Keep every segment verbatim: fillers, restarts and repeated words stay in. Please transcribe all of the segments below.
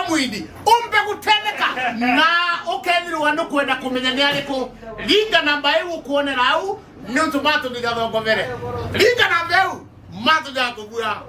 Mwindi, umpe gutetheka, na ukethirwa nukwenda kumenya ni ariku, ringa namba iu ukwonera au, niuntu matu ndigathongomere. Ringa namba iu, matu jagakubua.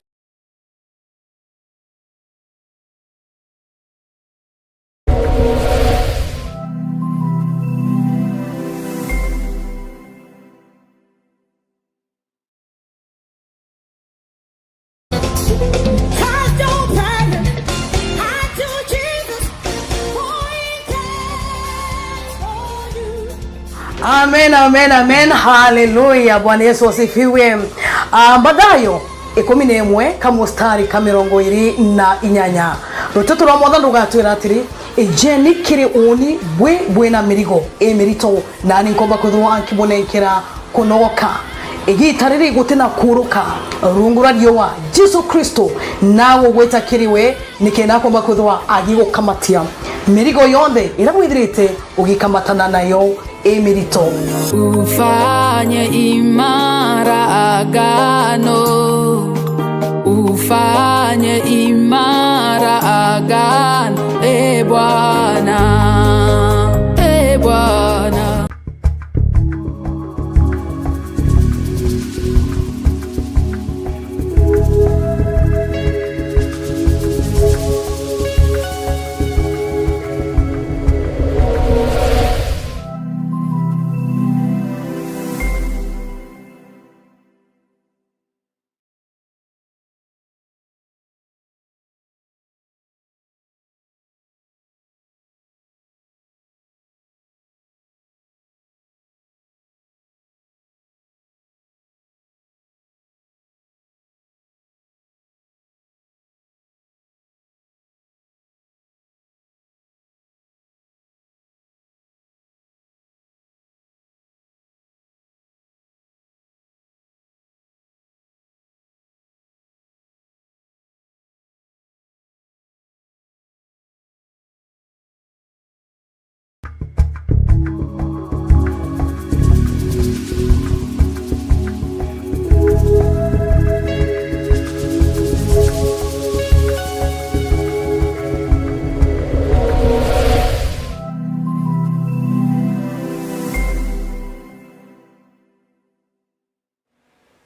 Amen, amen, amen. Hallelujah. Bwana Yesu asifiwe. Ah, Mathayo ikumi na imwe, ka mustari ka mirongo iri na inyanya. Ruteto rwa Mwathani rugatwira atiri, "Ijeni kiri uuni bwi bwina mirigo imirito, nani nkomba kwithirwa nkibunenkera kunogoka." Igiita riri guti na kuuruka rungu rwa riua, Jesu Kristo nawe ugwita kiri we, nikenda akomba kwithirwa agigukamatia mirigo yonthe iria withirite ugikamatana nayo imirito. Ufanye imara agano, ufanye imara agano, e Bwana, e Bwana.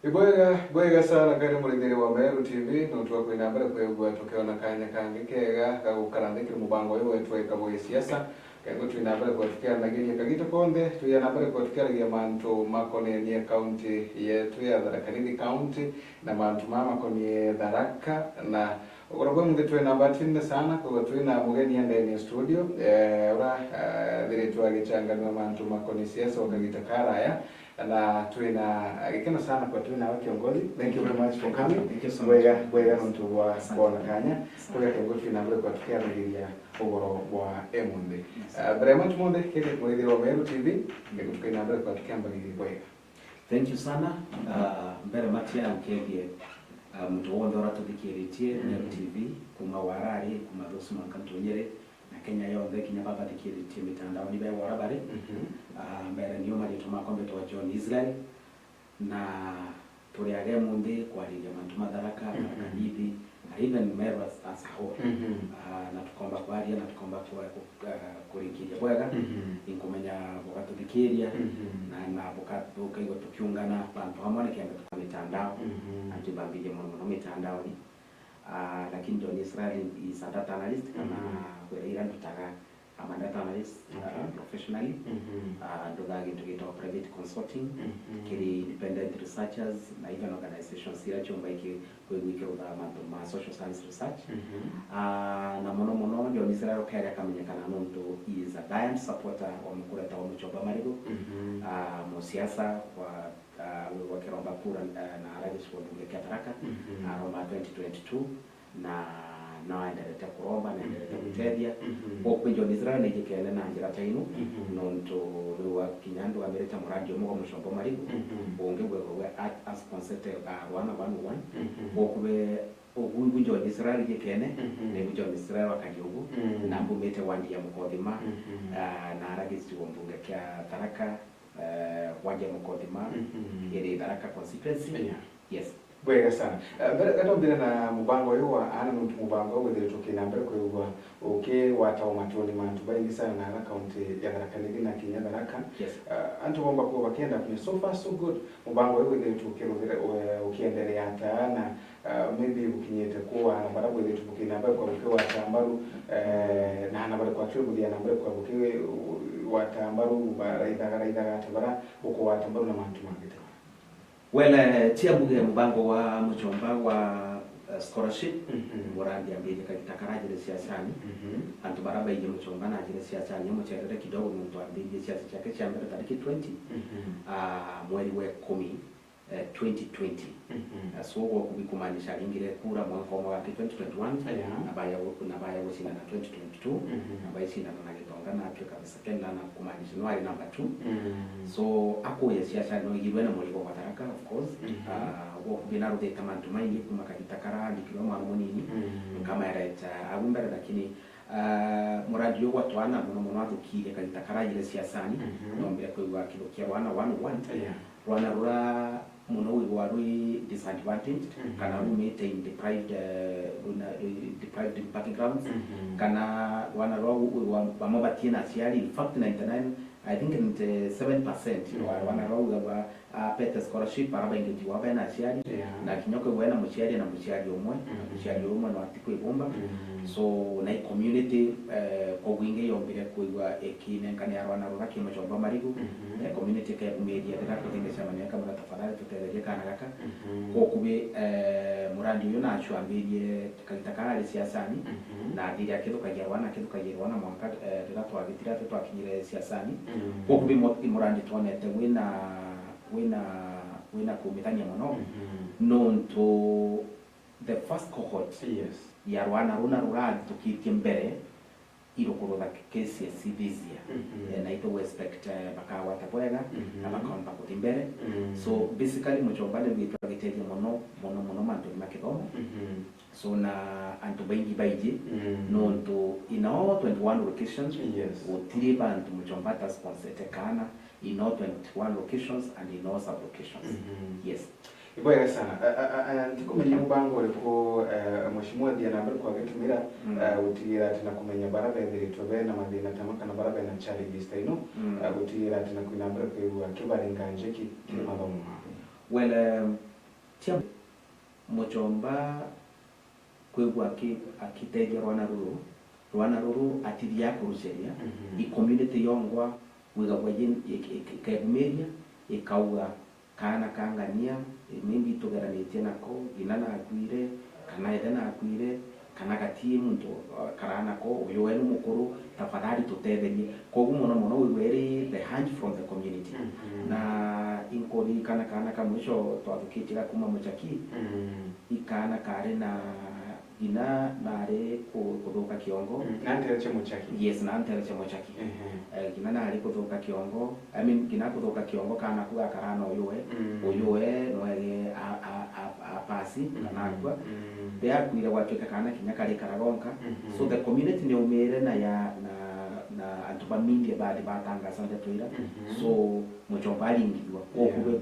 Ibwega, bwega sana kari murithiri wa Meru T V, nontu bwa kwina mbere kwigua tukiona kanya kangi kega ga gukara nthi kiri mubango uyu wetu wa Ikabo gia Siasa. Kego twina mbere kwa tukiaranagiria kagita konthe, twina mbere kwa tukiaragia mantu makonenie kaunti yetu ya Tharaka Nithi County, na mantu maa makonie Tharaka, na ugoro bwa munthi twina mbati nene sana, kwigua twina mugeni ndene ya studio, eh, ura, eh, thiritwe agichanganua mantu makonie siasa o kagita karaya. Na twina gikeno sana kwa twina we kiongozi. Thank you very much for coming. Thank you so much. Bwega, bwega nontu bwa kwona kanya. Asante. Bwega kiongozi twina mbere kwa tukiaragiria ugoro bwa emunthi. Yes. Ah, mbere ya mantu monthe, kiri murithiri wa Meru T V, nigutukaina mbere kwa tukiambariria bwega. Thank you sana. Ah, mbere matia nkegie, ah, muntu wonthe uratuthikiritie, mhm, Meru T V, kuma warari, kuma thusu mwanka ntunyere, na Kenya yonthe, kinya babathikiritie mitandaoni be wora bari. Mhm. Ah, mbere nio maritwa makwa mbetwa John Israel, na turi age munthi kwariria mantu ma Tharaka, mhm, Tharaka Nithi, na even Meru as, as a whole. Mhm. Ah, na tukomba kwaria, na tukomba kwa, ku-, ah, kurikiria bwega. Mhm. Inkumenya bukatuthikiria, mhm, na, na buka-, bukaigua tukiungana bantu amwe nikenda tuka mitandao, mhm, na tubambirie mono mono mitandaoni. Ah, lakini John Israel is a data analyst, kana, mhm, wira ira ndutaga, I'm a data analyst, okay, ah, professionally. Mhm. Ah, nduthaga gintu gitagwa private consulting, mhm, kiri independent researchers na even organizations ira ciumba iki kwigwikirutha mantu ma social science research. Mhm. Ah, na mono mono John Israel ukaeria akamenyekana nontu he is a diehard supporter wa mukureta wa Muchomba Marigu, mhm, ah, musiasa wa ah, gwikiromba kura, eh, na arais wa bunge kia Tharaka, mhm, aromba twenty twenty-two, na no aenderete kuromba, na aenderete, mhm, gutethia. Mhm. Koguo John Israel ni njikene na njira ta inu, mhm, nontu riu akinya andu amirite muradi umwe gwa Muchomba Marigu, mhm, ungi gwikagwa at as concept, ah, one one one. Mhm. Koguo we, ugu igu John Israel njikene, mhm, na igu John Israel wa Kariugu, mhm, na mbumite wandi ya Mukothima, mhm, ah, na aragicirwo mbunge kia Tharaka, eh, wandi ya Mukothima, mhm, iri Tharaka constituency. Yeah. Yes. Bwega sana. Eh, mbere, enda mbire na mubango uyu wa ana, nontu mubango uyu withiritwe kina mbere kwigua ukigwata umationi ma antu baingi sana na ara kaunti ya Tharaka Nithi na kinya Tharaka. Yes. Eh, antu bomba kuwa bakienda kunya, so far so good. Mubango uyu withiritwe ukiruthira, eh, ukiendelea ata na, eh, maybe bukinyite kuwa na bara bwithiritwe bukina mbere kwa bukigwata mbaru, eh, na ana bari kwa twi buthia na mbere kwa bukigwata mbaru, baraithaga, raithaga ata bara bukugwata mbaru na mantu mangite. Well, eh, tia mbuge mubango wa muchomba wa, eh, scholarship, mhm, urandi ambirie kagita karajire siasani. Mhm. Antu bara baiji muchomba najire siasani, amucherere kidogo nontu ambirie siasa ciake cia mbere tariki twenty, mhm, ah, mweri wa ikumi, eh, twenty twenty. Mhm. Ah, so gwoku bikumaanisha aringire kura mwanka umwe gaki twenty twenty-one, yeah, na baya gu-, na baya gucindana twenty twenty-two, mhm, na baicindana na Gitonga na atwika the second runner, kumaanisha no ari number two. Mm. So, akuya siasa no igirwe na murigo wa Tharaka, of course. Mhm. Ah, gwoku bina ruthite mantu maingi kuma kagita kara ndikirwe mwana munini, mm, nkamaereta au mbere, lakini, ah, murandi uyu gwa twana muno muno athukirie kagita karajire siasani, mhm, nombire kwigua kithukia rwana one one. Yeah. Rwana rura muno wigwa rwi disadvantaged, mhm, kana rumite in deprived, eh, rwina, eh, deprived backgrounds, mhm, kana rwana rwa wigwa bamwe batie na aciari. In fact, ninety-nine, I think ninety-seven percent rwa, mhm, rwana rwa wigwa apete scholarship, bara baingi tiwa bena aciari, yeah, na kinya kwigwa ena muciari na muciari umwe, na, mhm, muciari umwe no ati kwibumba. Mm. So, na i community, eh, kwa gwingi yombire kwigua ikinenkanira rwana rura ki muchomba marigu, mhm, eh, community ikegumiria rira kuthi micemanio ikamwira, "Tafadhali tutetherie kana gaka." Mhm. Kwa ukubi, eh, murandi uyu nachu ambirie kagita karari siasani, mhm, na athire akithukagia rwana, akithukagia rwana mwanka, eh, rira twagitire ati twakinyire siasani. Mm. Kwa ukubi mo-, i murandi twonete wina, wina, wina kumithania muno, mhm, nontu the first cohort, yes, ya rwana runa rurathithukitie mbere irukurutha K C S E this year. Mhm. Eh, na itu expect, eh, bakagwata bwega, mhm, na bakaomba kuthi mbere. Mm. So, basically, muchomba ni witwa giteithia muno, muno, muno mantuni ma kithomo. Mhm. So, na antu baingi baiji, mm, nontu in all twenty-one locations, yes, gutiri bantu muchomba atasponsete kana in all twenty-one locations and in all sub-locations. Mhm. Yes. Ibwega sana. A, a, a, a, ntikumenya mubango uriku, eh, Mheshimiwa athia na mbere kwagitumira, mm, eh, gutigira ati na kumenya bara bethiritwe bena mathina ta ma kana bara bena challenges ta ino, mm, eh, gutigira ati na kwina mbere kwigua kibaringa njeki kiri, mm, mathomo mao. Well, um, tia muchomba kwigua aki-, akitethia rwana ruru, rwana ruru atithia kuruceria, mhm, i community yongwa wigagwa yin-, ik-, ik-, ikegumiria, ikauga, kaana ka ng'ania, eh, maybe tugeranitie nako, ng'ina nakuire, kana ithe nakuire, kana gati muntu, uh, karaa nako, uyu wenu mukuru, tafadhali tutetherie. Koguo mono mono wigua iri the hunt from the community. Mhm. Na inkuririkana kaana ka mwisho twathukitie ga kuma Muchaki, mm, i kaana kari na ng'ina nari ku-, kuthuka kiongo. Mm, na ntere cia Muchaki. Yes, na ntere cia Muchaki. Ehe. Eh, ng'ina nari kuthuka kiongo. I mean, ng'ina kuthuka kiongo kana ku gakara na uyu we. Mm. Uyu we nwege a, a, a, a pasi, mhm, kana akua. Mm. Riria akuire gwatuika kana kinya kari karagonka. Mhm. So the community ni umire na ya, na, na antu ba media bathi batangaza ndeto ira. Mhm. So, muchomba aringithua. Yeah. Koguo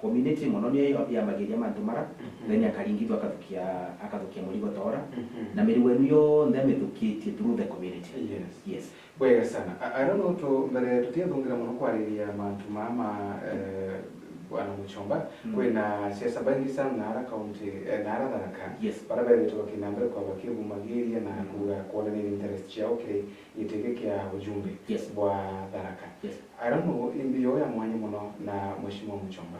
community mono niyo yambagiria mantu mara, mhm, then akaringithua akathukia, akathukia murigo ta ura. Mhm. Na mirigo enu yonthe amithukitie through the community. Yes. Yes. Bwega sana. I, I don't know, tu, mbere tutiathungira mono kwariria mantu maa ma, eh, Bwana Muchomba, mm, kwina siasa baingi sana na ara county, eh, na ara Tharaka. Yes. Bara bethitwe bakina mbere kwa bakibumagiria na, mm, kuga kwonania interest ciao kiri giti giki kia ujumbe, yes, bwa Tharaka. Yes. I don't know, imbi yo ya mwanya mono na Mheshimiwa Muchomba.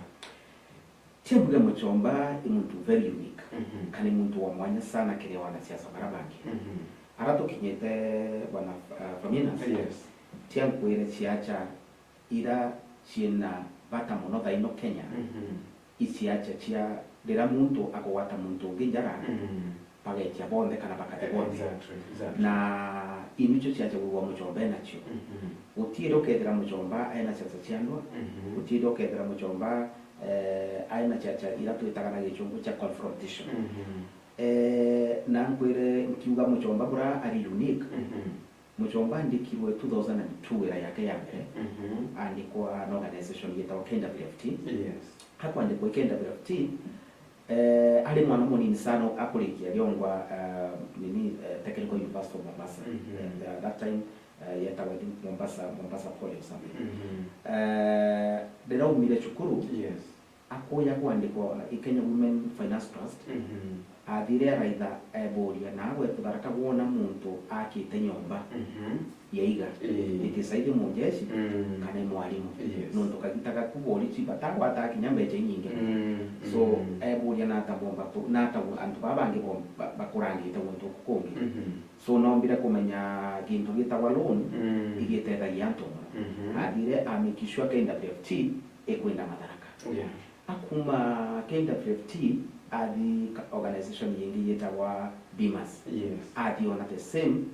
Tia mbuge Muchomba i muntu very unique, mhm, kana i muntu wa mwanya sana kiri wanasiasa bara bangi. Mhm. Ara tukinyite, Bwana, uh, Faminas, yes, tia nkwire ciacha ira ciina bata mono thaino Kenya, mhm, i ciacha cia rira muntu akugwata muntu ungi njara, mhm, bagetia bonthe kana bakathi bonthe. Exactly, exactly. Na inicio ciacha gwigua Muchomba enacio. Mhm. Gutiire ukethira Muchomba ena ciacha cia ndwa, mhm, gutiire ukethira Muchomba, eh, ena ciacha ira twitaga na gichungu cia confrontation. Mhm. Eh, na nkwire nkiuga Muchomba bura ari unique. Mhm. Muchomba andikirwe two thousand and two, wira yake ya mbere, mhm, andikwa na organization yetagwa K W F T. Yes. Akwandikwa i K W F T, Eh, ari mwana munini sana akurikia ariongwa, eh, nini, eh, Technical University of Mombasa. Mhm. Eh, at that time, eh, yetagwa, I think, Mombasa, Mombasa Poly or something. Mhm. Eh, ndiraumire cukuru, Yes. akuya kwandikwa i Kenya Women Finance Trust, Mhm. athire araitha eburia, na agwe Tharaka gwona muntu akite nyomba Mhm. yaiga, Ii. iti saidi mujeshi Mm. kana i mwarimu. Yes. Nontu kagita gaku borichi batagwata kinya mbecha inyingi. Mm, So, mm. eburia nata bomba ku-, nata u-, antu baba bangi bom-, ba-, bakurangite guntu guku kungi. Mhm. So, nombire kumenya gintu gitagwa loan Mm. igitethagia antu mono. Mhm. Athire a make sure K W F T ikwenda Matharaka. Yeah. Akuma K W F T athi ka-, organization yingi yetagwa Bimas. Yes. Athi ona the same,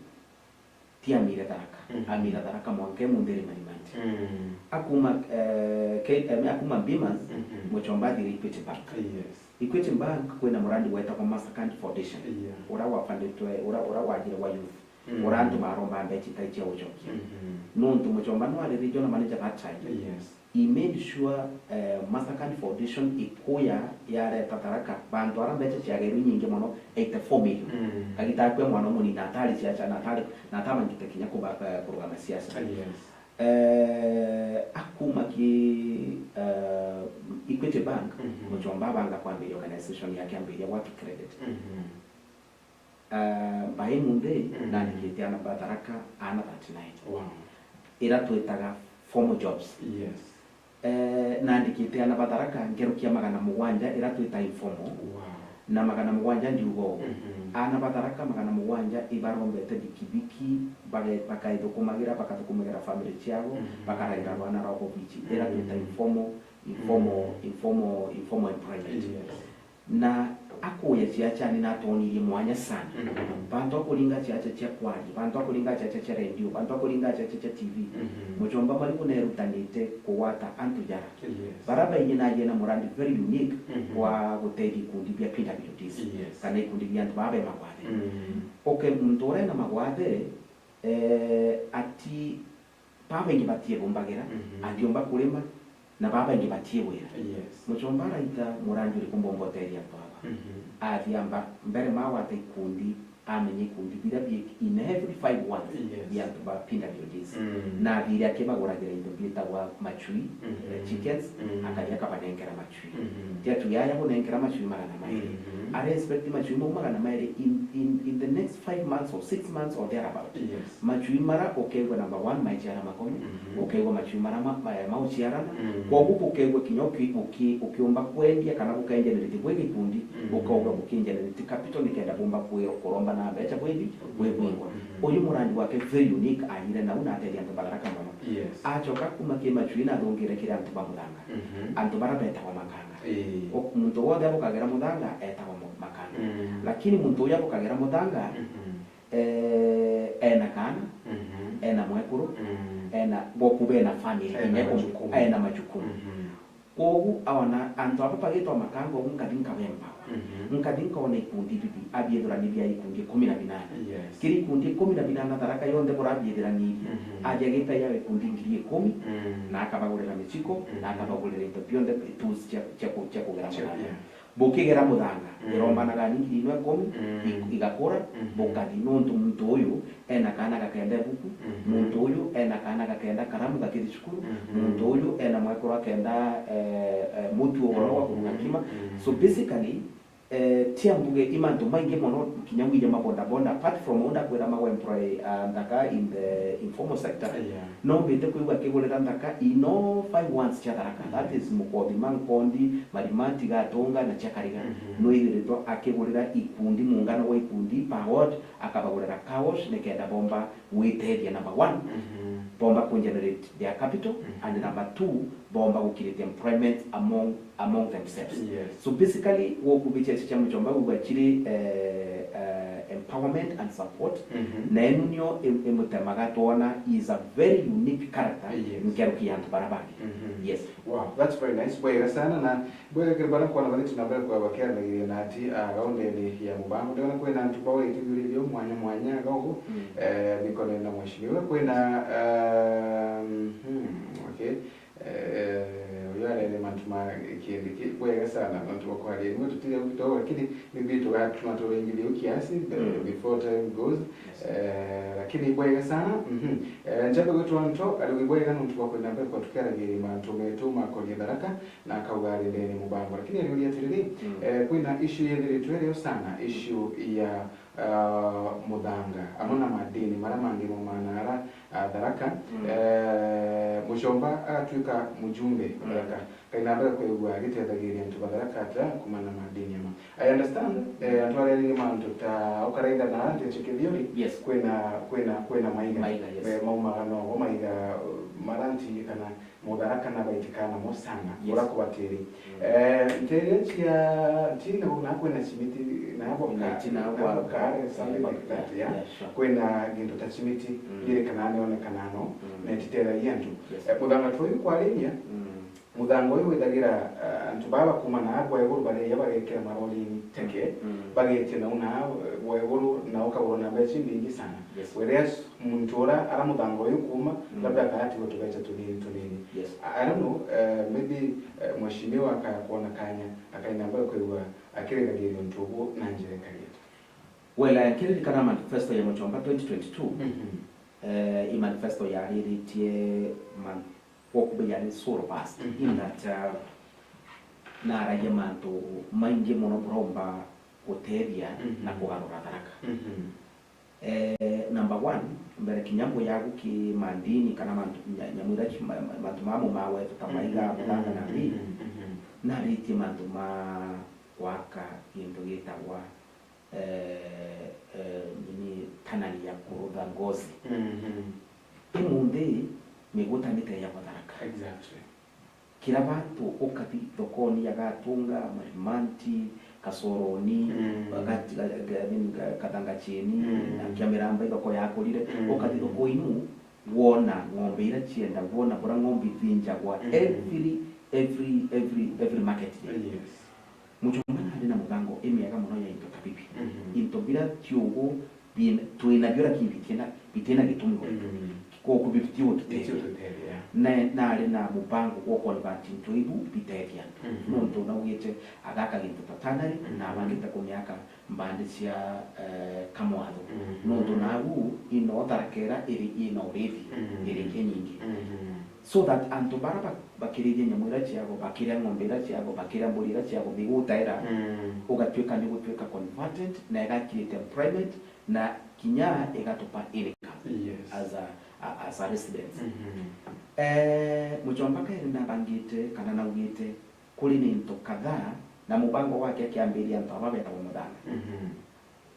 ti amire Tharaka. Mhm. Amira Tharaka mwanka emunthiri Marimanti. Mm. Akuma, eh, K-, eh, akuma Bimas, Mhm. muchomba athire Equity Bank. Yes. Equity Bank kwina murandi wetagwa Mastercard Foundation. Yeah. Ura wafunditwe, ura, ura wajire wa youth. Mm. Ura antu maromba mbecha itai cia gucokia. Mhm. Nontu muchomba no ari regional manager that time. Yes. He made sure, eh, Mastercard Foundation ikuya yareta Tharaka bantu ara mbecha ciagairwe nyingi mono, eighty-four million. Mm. Kagita akwe mwana munini atari siasa na atari, na atamanyite kinya kuba-, eh, kurugama siasa. Yes. Eh, akuma ki, eh, Equity Bank, Mhm. muchomba abanga kwambiria organization yake ambiria gwaki credit. Mhm. Ah, by Monday, Mm. nandikite ana ba Tharaka, ana thirty-nine. Wow. Ira twitaga formal jobs. Yes. Eh, nandikite ana ba Tharaka ngerukia magana mugwanja ira twita informal. Wow. Na magana mugwanja ndiuga uu. Mhm. Ana ba Tharaka magana mugwanja ibarombete bikibiki, bage-, bakaithukumagira, bakathukumagira family ciao, Mhm. bakaraira rwana rwa kubichi. Ira twita Mm. informal, informal, Mm. informal, informal employment. Yes. Na akuya ciaca ni natonirie mwanya sana. Mhm. Bantu akuringa ciaca cia kwaria, bantu akuringa ciaca cia redio, bantu akuringa ciaca cia T V. Mhm. Muchomba Marigu nerutanite kugwata antu jara. Yes. Bara baingi nagie na murandi very unique Mhm. wa gutethia ikundi bia P W Ds, Yes. kana ikundi bia antu baba be magwathe. Mhm. Okay, muntu uria ena magwathe, eh, ati Babaingi batiebumbagira, Mhm. atiumba kurima, na babaingi batiewira. Yes. Muchomba araita murandi uriku mbomboteria antu aba? Mhm. Athiamba mbere magwata ikundi, amenya ikundi biria bi in every five ones Yes. bia antu ba P W Ds. Mm. Na athire akibaguragira into bietagwa machui, Mhm. eh, chickens, Mm. akathi akabanenkera machui. Mhm. Ti atu yaya kunenkera machui magana mairi. Mhm. Ara expect machui mau magana mairi in, in, in the next five months or six months or thereabout. Yes. Machui mara ukeigua number one maiciara makome, Mhm. ukeigua machui mara ma, ma, mauciarana. Mm. Kwogu bukeigua kinya uki, uki, ukiumba kwendia kana bukenjaniriti bwi gikundi, Mm. bukaumba bukinjaniriti capital nikenda bumba kwi, kuromba na mbecha bwithi, bwibwingwa. Mhm. Uyu murandi wake very unique aire nau na atethia antu ba Tharaka mono. Yes. Acoka kuma ki machui na athungire kiri antu ba muthanga. Mhm. Antu bara betagwa makanga. Ii. O, muntu wothe abukagera muthanga etagwa mu-, makanga. Mm. Lakini muntu uyu abukagera muthanga, Mhm. eh, ena kana, Mhm. ena mwekuru, Mm. ena, boku bena family, Ena kinya ku-, majukumu. ena majukumu. Mhm. Kwogu aona antu aba bagitwa makanga ugu nkathi nkabemba. Mhm. Nkathi nkona ikundi bibi, abiethirani bia ikundi ikumi na binana. Yes. Kiri ikundi ikumi na binana Tharaka yonthe burabiethiranirie, Mhm. aja agita ya ikundi ngiri ikumi, Mm. na akabagurira miciko, Mhm. na akabagurira into bionthe, tools cia, cia ku-, cia kugera Cia, muthanga. yeah. Bukigera muthanga, Mm. irombanaga ni ngiri imwe ikumi, Mm. i-, igakura, Mhm. bukathi nontu muntu uyu ena kana gakenda ibuku, Mhm. muntu uyu ena kana gakenda karamu gakithi cukuru, Mhm. muntu uyu ena mwekuru akenda, eh, eh, mutu ugoro wa kuruga Mhm. kima. Mhm. So basically, eh, tia mbuge i mantu maingi mono kinya wire ma boda boda, apart from unda kwira mago employ, ah, nthaka in the informal sector. Yeah. No mbite kwigua akigurira nthaka in all five ones cia Tharaka. That Mhm. is Mukothima, Nkondi, Marimanti, Gatunga na cia Kariga. Mhm. No ithiritwe akigurira ikundi, muungano wa ikundi, per ward, akabagurira car wash nikenda bomba gwitethia number one, Mhm. bomba ku generate their capital, Mhm. and number two, bomba gu create employment among, among themselves. Yes. So basically, guku bicheche cia Muchomba gugwa chiri, eh, eh, empowerment and support. Mhm. Na enu nio im-, imutemaga twona is a very unique character Yes. nkeruki ya antu bara bangi. Mhm. Yes. Wow, that's very nice. Bwega sana na Bwega kiri baria kwona bathi tuna mbere kwa bakiaranagiria na ati, ah, gaundene ya mubango. Ndiona kwina antu baurite biuria biu mwanya mwanya gaugu. Mm. Eh, bikone na mheshimiwa. Kwina, um, hmm, okay. Eh, uyu arere mantu ma kindi ki bwega sana, mantu bakwaria imwe tutire ukitogo, lakini maybe tugatuma turingithia u kiasi, eh, before time goes. Eh, lakini bwega sana. Mhm. Eh, njambe gwitwa nto, ari bwega nontu bwa kwenda mbere kwa tukiaragiria mantu metu makonie Tharaka, na akauga ari ndene mubango. Lakini ariuria atiriri, eh, kwina issue yethiritwe rio sana, issue ya ah, muthanga, amwe na madini maria mangi maumana ara, ah, Tharaka. Eh, mucomba agatuika mujumbe Tharaka. Kaina mbere kwigua agitethagiria antu ba Tharaka atia kumana na madini ama. I understand, eh, antu aria ni mantu ta ukaraitha na anti chikithiori. Yes. Kwina, kwina, kwina maiga. Maiga, yes. Eh, maumaga no, maiga, uh, maranti kana Mutharaka na baitikana mo sana, yes, ura kubatiri. Eh, nteria cia ntina na kwina chimiti na boka, na itina na kwa boka, something like that, yeah. Yeah, sure. Kwina gintu ta chimiti, mm, iri kana nionekana no, mm, na ititereria antu. Yes. Eh, muthanga tuyu kwariria, mm, muthanga uyu withagira, eh, antu baba kuma na bwa iguru baria bagekira maroriri teke, mm, bagetia nau na, eh, bwa iguru na ukagurwa na mbeca nyingi sana. Yes. Whereas muntu ura ara muthanga uyu kuma, mm, labda akaatigwa tubeca tunini tunini. Yes. I, I don't know, eh, maybe, eh, mheshimiwa akakwona kanya, akainamba kwigua akirigariria untu ubu na njira ikari atia. Well, eh, nkiririkana manifesto ya Muchomba twenty twenty-two, mhm, eh, i manifesto yariritie man-, gwokuba yari so robust, mhm, in that, uh, naragia mantu maingi mono buromba gutethia, mhm, na kugarura Tharaka. Mhm. Eh, number one, mbere kinya mbuyagu ki mandini kana mantu, nya-, nyamu ira ci-, ma-, ma-, mantu mamo ma wetu ta maiga, mhm, muthanga na mhm, mbi, mhm, mhm, naritie mantu ma gwaka gintu gitagwa, eh, eh, nini, tanani ya kurutha ngozi. Mhm. Imunthi migunda niteyagwa Tharaka. Exactly. Kira bantu ukathi thokoni ya Gatunga, Marimanti, Kasoroni, mm, Gati-, Ga-, Ga-, I mean, Ga-, Kathangachini, mm, na Kiamiramba, ithoko yakurire, mm, ukathi thoko inu, wona ng'ombe ira cienda, wona bura ng'ombe ithinjagwa, mm, every, every, every, every market day. Yes. Muchomba nari na mubango imiega mono ya into ta bibi. Mhm. Into bira tiugu bin-, twinabio lakini bitina, bitina gitumi gwetu. Mhm. Koku bibi tiugu tutethia. Nitio tutethia. Na, nari na mubango gwa convert into ibu bitethia antu. Mhm. Nontu naugite agaka gintu ta tannery, mhm, na abangite kumiaka mbandi cia, eh, Kamwatho. Mhm. Nontu nagu ino Tharaka ira iri ina urithi, mhm, iri inyingi. Mhm. So that antu bara ba-, bakirithia nyamu ira ciago, bakiria ng'ombe ira ciago, bakiria mburi ira ciago, migunda ira, mm, ugatuika ni gutuika converted, na iga create employment, na kinya igatupa income, yes, as a, a, as a residents. Mhm. Eh, Muchomba kairi nabangite kana naugite kuri ni into kadhaa, na mubango wake akiambiria antu aba betagwa muthanga. Mhm.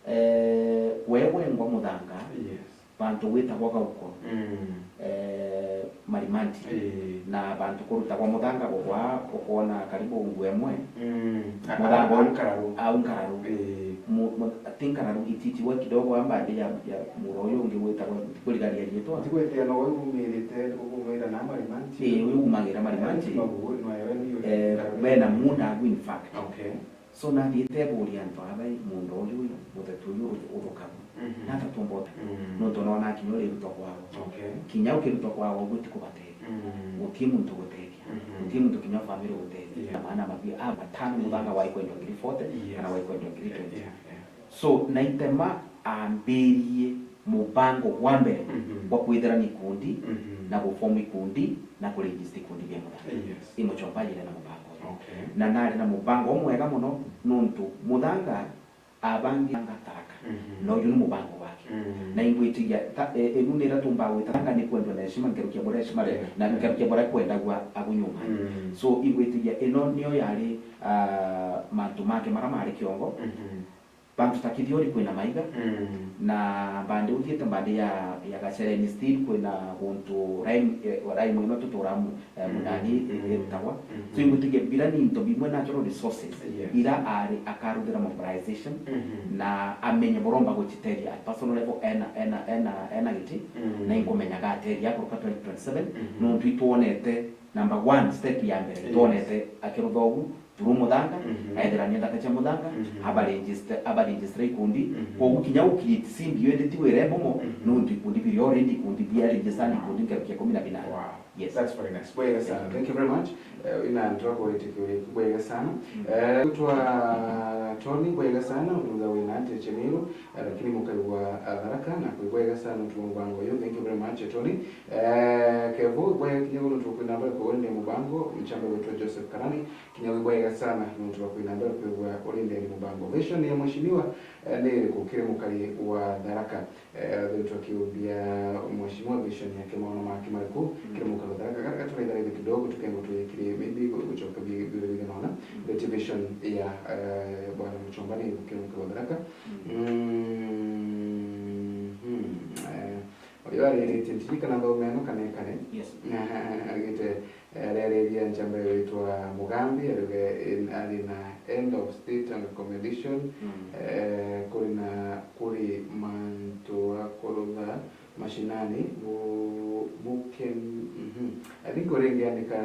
Eh, we gwengwa muthanga, yes, bantu gwitagwa gauko, mm, eh, Marimanti, ii, na bantu kurutagwa muthanga gukwa, ukwona karibu nguo imwe, mm, muthanga au nkararu, au nkararu. Ii. Mu-, mu-, ti nkararu, ititigwe kidogo, amba ndi ya, ya muro uyu ungi gwitagwa, ntikurigaria riitwa. Ntigwithia no uyu umirite, ukumira na Marimanti. Ii, uyu umagira Marimanti. Magugu, no, yo ni, eh, nkararu. Bena munda agu, in fact. Okay. So, nathiite buria antu aba, munda uyu, muthetu uyu uthu-, uthukagwa. Mhm. Nata tumbota. Mm. Nontu nona kinya urirutwa kwao. Okay. Kinya ukirutwa kwao, uguo ti kubatethia. Mm. Gutii muntu gutethia. Mhm. Gutii muntu kinya family gutethia. Yeah. Maana mabi-, a, matano, yes, muthanga wai kwendwa ngiri forty, yes, kana wai kwendwa ngiri twenty. Yeah, yeah. So, naitema ambirie mubango wa mbere, mhm, bwa kwithira ni ikundi, mhm, na guform ikundi na kuregister ikundi bia muthanga. Yes. I Muchomba yire na mubango uyu. Okay. Na nari na mubango umwega mono, nontu muthanga abangi Tharaka. Mhm. Na uyu ni mubango wake. Mm. Na ingwitigia ta, e, enu nira tumba gwita Tharaka ni kwendwa na heshima, nkerukia buria heshima ri, yeah, na, yeah, nkerukia buria kwendagwa agu nyuma. Mm. So, ingwitigia ino niyo yari, ah, mantu make mara mari kiongo. Mhm. Bantu ta Kithiori kwina maiga, mm, na mbandi uthiite mbandi ya, ya Gachereni still kwina guntu rhyme, eh, rhyme ino tutura mu-, eh, mm, munani, mm, irutagwa. Mm-hmm. So, ingutigia bira ni into bimwe natural resources, yes, ira ari akaruthira mobilization, mm-hmm, na amenye buromba guciteria at personal level, ena, ena, ena, ena giti, mm, na inkumenyaga ateria akuruka twenty twenty-seven, mm-hmm, nontu itwonete number one step ya mbere, yes, itwonete akirutha ugu, through muthanga, mhm, aethira ni thaka cia muthanga, mhm, aba register, aba register ikundi. Mhm. Koguo kinya gu create simbi yo indi ti wira bumo, mhm, nontu ikundi biri already, ikundi bia register ni ikundi nkerukia ikumi na binana. Wow. Yes. That's very nice. Bwega sana. Thank you. Thank you very much. Eh, ina antu akwite kiuria kiu bwega sana. Mm. Eh, twa Tony, bwega sana, uthutha wina ati chemiru, eh, lakini mukaigua, eh, Tharaka, na kwi bwega sana utu wa mubango uyu. Thank you very much, Tony. Eh, Kevo, bwega kinya uno tukwina mbere kwa uri ni mubango, mchamba wetu Joseph Karani, kinya wi bwega sana, nontu wa kwina mbere kwigua uri ndeni mubango. Vision ya mheshimiwa, eh, ni iriku kiri mukari wa Tharaka? Eh, athitwe akiumbia mheshimiwa vision yake, maono make mariku, mm, kiri mukari wa Tharaka? Kara gaturaitharithe kidogo, tukengwa tuyikire, maybe gu-, gucoka bi-, biure bigana ona. Mm. Eti vision ya, eh, bwana Muchomba ni iriku kiri mukari wa Tharaka? Mm. Mm, hmm, eh, Uyu ariritie, ntiririkana nthome ino kana ikare. Yes. Arigite, eh, areriria nchamba witwa Mugambi, ariuge in, ari na end of state and accommodation, mm, eh, kuri na, kuri mantu akurutha mashinani, bu-, buken-, mhm. I think uringiandika, eh,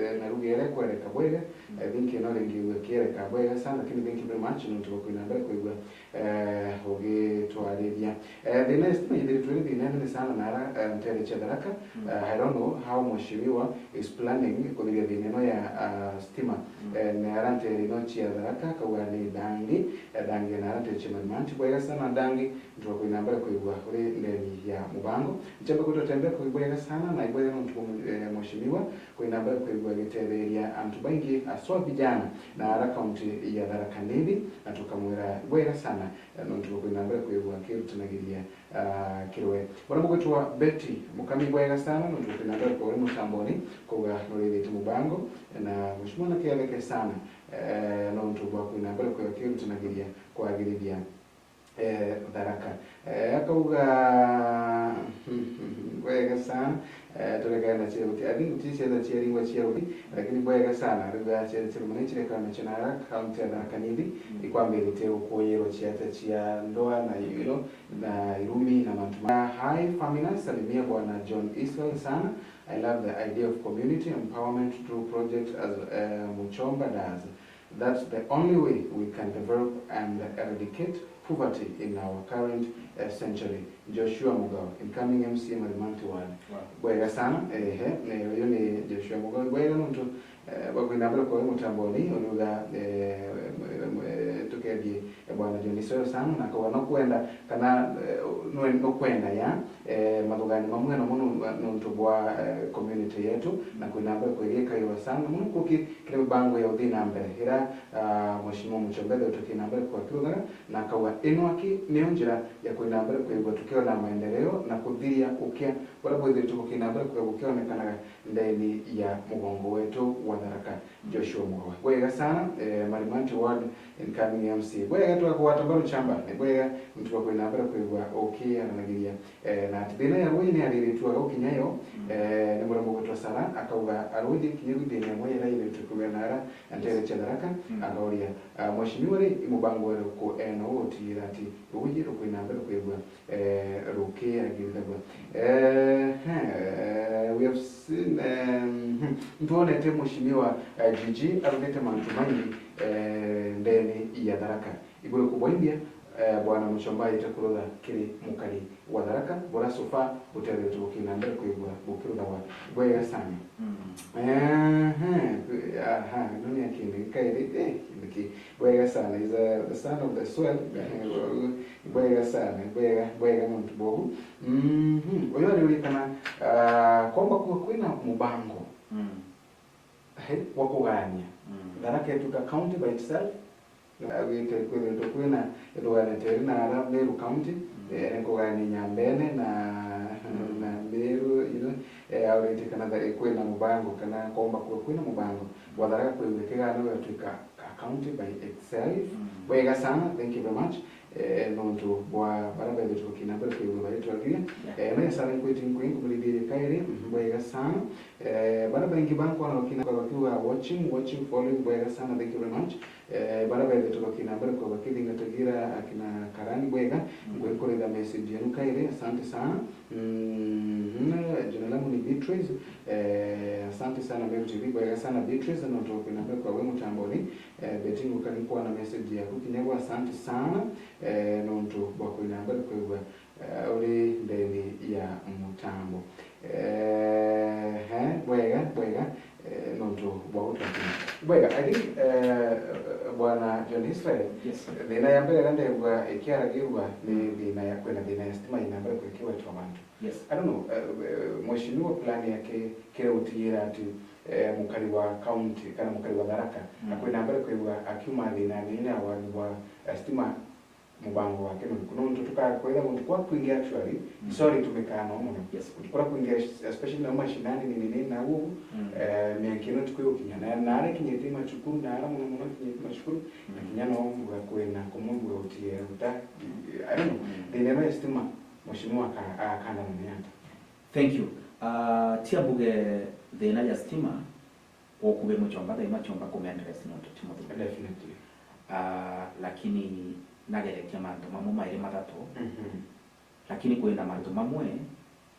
eh, na ruga iria kwereka bwega, mm, I think ino ringiigua kiereka bwega sana, lakini thank you very much nontu bwa kwina mbere kwigua eh, ugitwariria. Eh, thina ya stima ithiritwe iri thina inene sana na ara, eh, ntere cia Tharaka. Mm. Eh, I don't know how mheshimiwa is planning kuthiria thina ino ya, ah, stima. Mm. Eh, na ara ntere ino cia Tharaka, kauga ni Dangi, eh, Dangi na ara ntere cia Marimanti. Bwega sana Dangi, ntuga kwina mbere kwigua uri ndeni ya mubango. Nchamba kwitwa tembea kwi bwega sana, na ibwega nontu bwa, eh, mheshimiwa kwina mbere kwigua agitetheria antu baingi, aswa vijana, na ara kaunti ya Tharaka Nithi, na tukamwira bwega sana, eh, nontu bwa kwina mbere kwigua akirutanagiria, ah, kiri we. Bwana mugwitwa Betty Mukami, bwega sana, nontu bwa kwina mbere kwa uri mutamboni, kuga nurithitie mubango, na mheshimiwa na kiatheke sana, eh, nontu bwa kwina mbere kwigua akirutanagiria kwagirithia eh, Tharaka. Eh, akauga, bwega sana, eh, turekana na cia ruti. I think ti ciana cia ringwa cia ruti, lakini bwega sana. Riu ya ciana cia ruti ni cireka na cia nara, kaunti ya Tharaka Nithi, mm, ikwambirite gukuirwa ciata cia ndoa na, you know, na irumi na mantu ma. Hi, Famina, salimia bwana John Israel sana. I love the idea of community empowerment through project as, eh, Muchomba does. That's the only way we can develop and eradicate poverty in our current, uh, century. Joshua Mugawa, incoming M C A Marimanti Ward. Wow. Bwega sana, ehe, eh, uyu ni Joshua Mugawa. Bwega nontu, eh, bwa kwina mbere kwa mutamboni, uriuga, eh, tukethie, eh, bwana John Isoyo sana, na akauga no kwenda, kana, eh, nwe-, no kwenda ya, eh, mathugani mamwe namo nu-, nontu bwa, eh, community yetu, na kwina mbere kwigikaiwa sana, muno kuki kiri mibango ya uthii na mbere, ira, ah, Mheshimiwa Muchomba ethiritwe kina mbere kwa kiruthaga, na akauga, ino aki niyo njira ya kwina mbere kwigua tukiona maendeleo na kuthiria ukia buria bwithiritwe bukina mbere kwigua bukionekanaga ndeni ya mugongo wetu wa Tharaka. Joshua Mugawa. Bwega sana, eh, Marimanti Ward, incoming M C A. Bwega, twakugwata mbaru nchamba, ni bwega, nontu bwa kwina mbere kwigua ukiaranagiria, eh, na ati thina ya ruuji ni ariritue aga gukinya yo, mm, eh, ni muria mugwitwa Sara, akauga, aruuji kinya ruuji thina imwe ira iriritwe kwigua na ara ntere cia Tharaka, mm, akauria, ah, mheshimiwa ri, i mubango uriku ena ugutiira ati ruuji rukwina mbere kwigua eh, rukiagirithagua. Eh, eh, we have seen, um, hmm, ntwonete mheshimiwa, eh, Gigi aruthite mantu maingi, eh, ndeni ya Tharaka. Iguru kubwa India, eh, bwana Muchomba aite kurutha kiri mukari wa Tharaka, bura so far butetheretwe bukina mbere kwigua bukiruthagwa bwega sana. Mm. Ehe, aha, ino ni ya kindi gikairi, eh, kindi ki, bwega sana, is a, the son of the soil. Bwega sana, bwega, bwega muntu bogu. Mhm. Uyu ariuria kana, ah, kwomba kuga kwina mubango, mm, eh, wa kugania, mm, Tharaka ituika county by itself. Agwite kwithirwa kwina ithugania teri na ara Meru County, mm, eh, ni kugania Nyambene na, mm, na Meru, you know, eh, auritie kana tha-, kwina mubango, kana kwomba kuga kwina mubango wa Tharaka kwigua kigana gigatuika a county by itself. Mm. Bwega sana, thank you very much. Eh, nontu bwa baria bethitwe kina mbere kwigua bari Tukiria, eh, na sana nkwiti nkwi nkumulithia kairi, mhm, bwega sana. Eh, bara baingi bankwa na bakina kwa bakiuga watching, watching, following, bwega sana, thank you very much. Eh, bara baithe tubakina mbere kwa bakithingatagira akina Karani bwega, mhm, nkwi nkuritha message yenu kairi, asante sana. Mhm, jina langu ni Beatrice. Eh, asante sana Mem T V, bwega sana Beatrice, nontu kwina mbere kwa we mutamboni. Eh, Betty nguka nkwona message yaku kinya gwa, asante sana. Eh, nontu bwa kwina mbere kwigua eh, uri ndeni ya mutambo. Eh, he, bwega, bwega, eh, nontu bwa gutwakira. Bwega, I think, eh, Bwana John Israel, yes, sir, thina ya mbere iria ndegua ikiaragirua ni thina ya, kwina thina ya stima ina mbere kwikiwa tu abantu. Yes. I don't know, eh, eh, mheshimiwa plan yake kire gutigira ati, eh, mukari wa county kana mukari wa Tharaka, mm, akwina mbere kwigua akiuma thina nene ya wagi wa, eh, stima mubango wake nuriku? Nontu tukakwira guntu kwa kwingi actually, mm, sorry, tumikana mono. Yes. Guntu kura kwingi, especially na mashinani ni nini na uu, mm, eh, miaka ino tukwiukinya. Na, na ara kinyite macukuru, na ara mono mono kinyite macukuru, na, mm, kinya no mbuga kwina kumwe mbuga utie uta, I don't know. Mm. Thina ino ya stima, mheshimiwa aka-, akandana ni ata? Thank you. Ah, tia mbuge thina ya stima, Gukube muchomba thaima chomba kume address nontu ti muthuku. Definitely. Ah, lakini nagerekia mantu mamwe mairi mathatu. Mhm. Lakini kwina mantu mamwe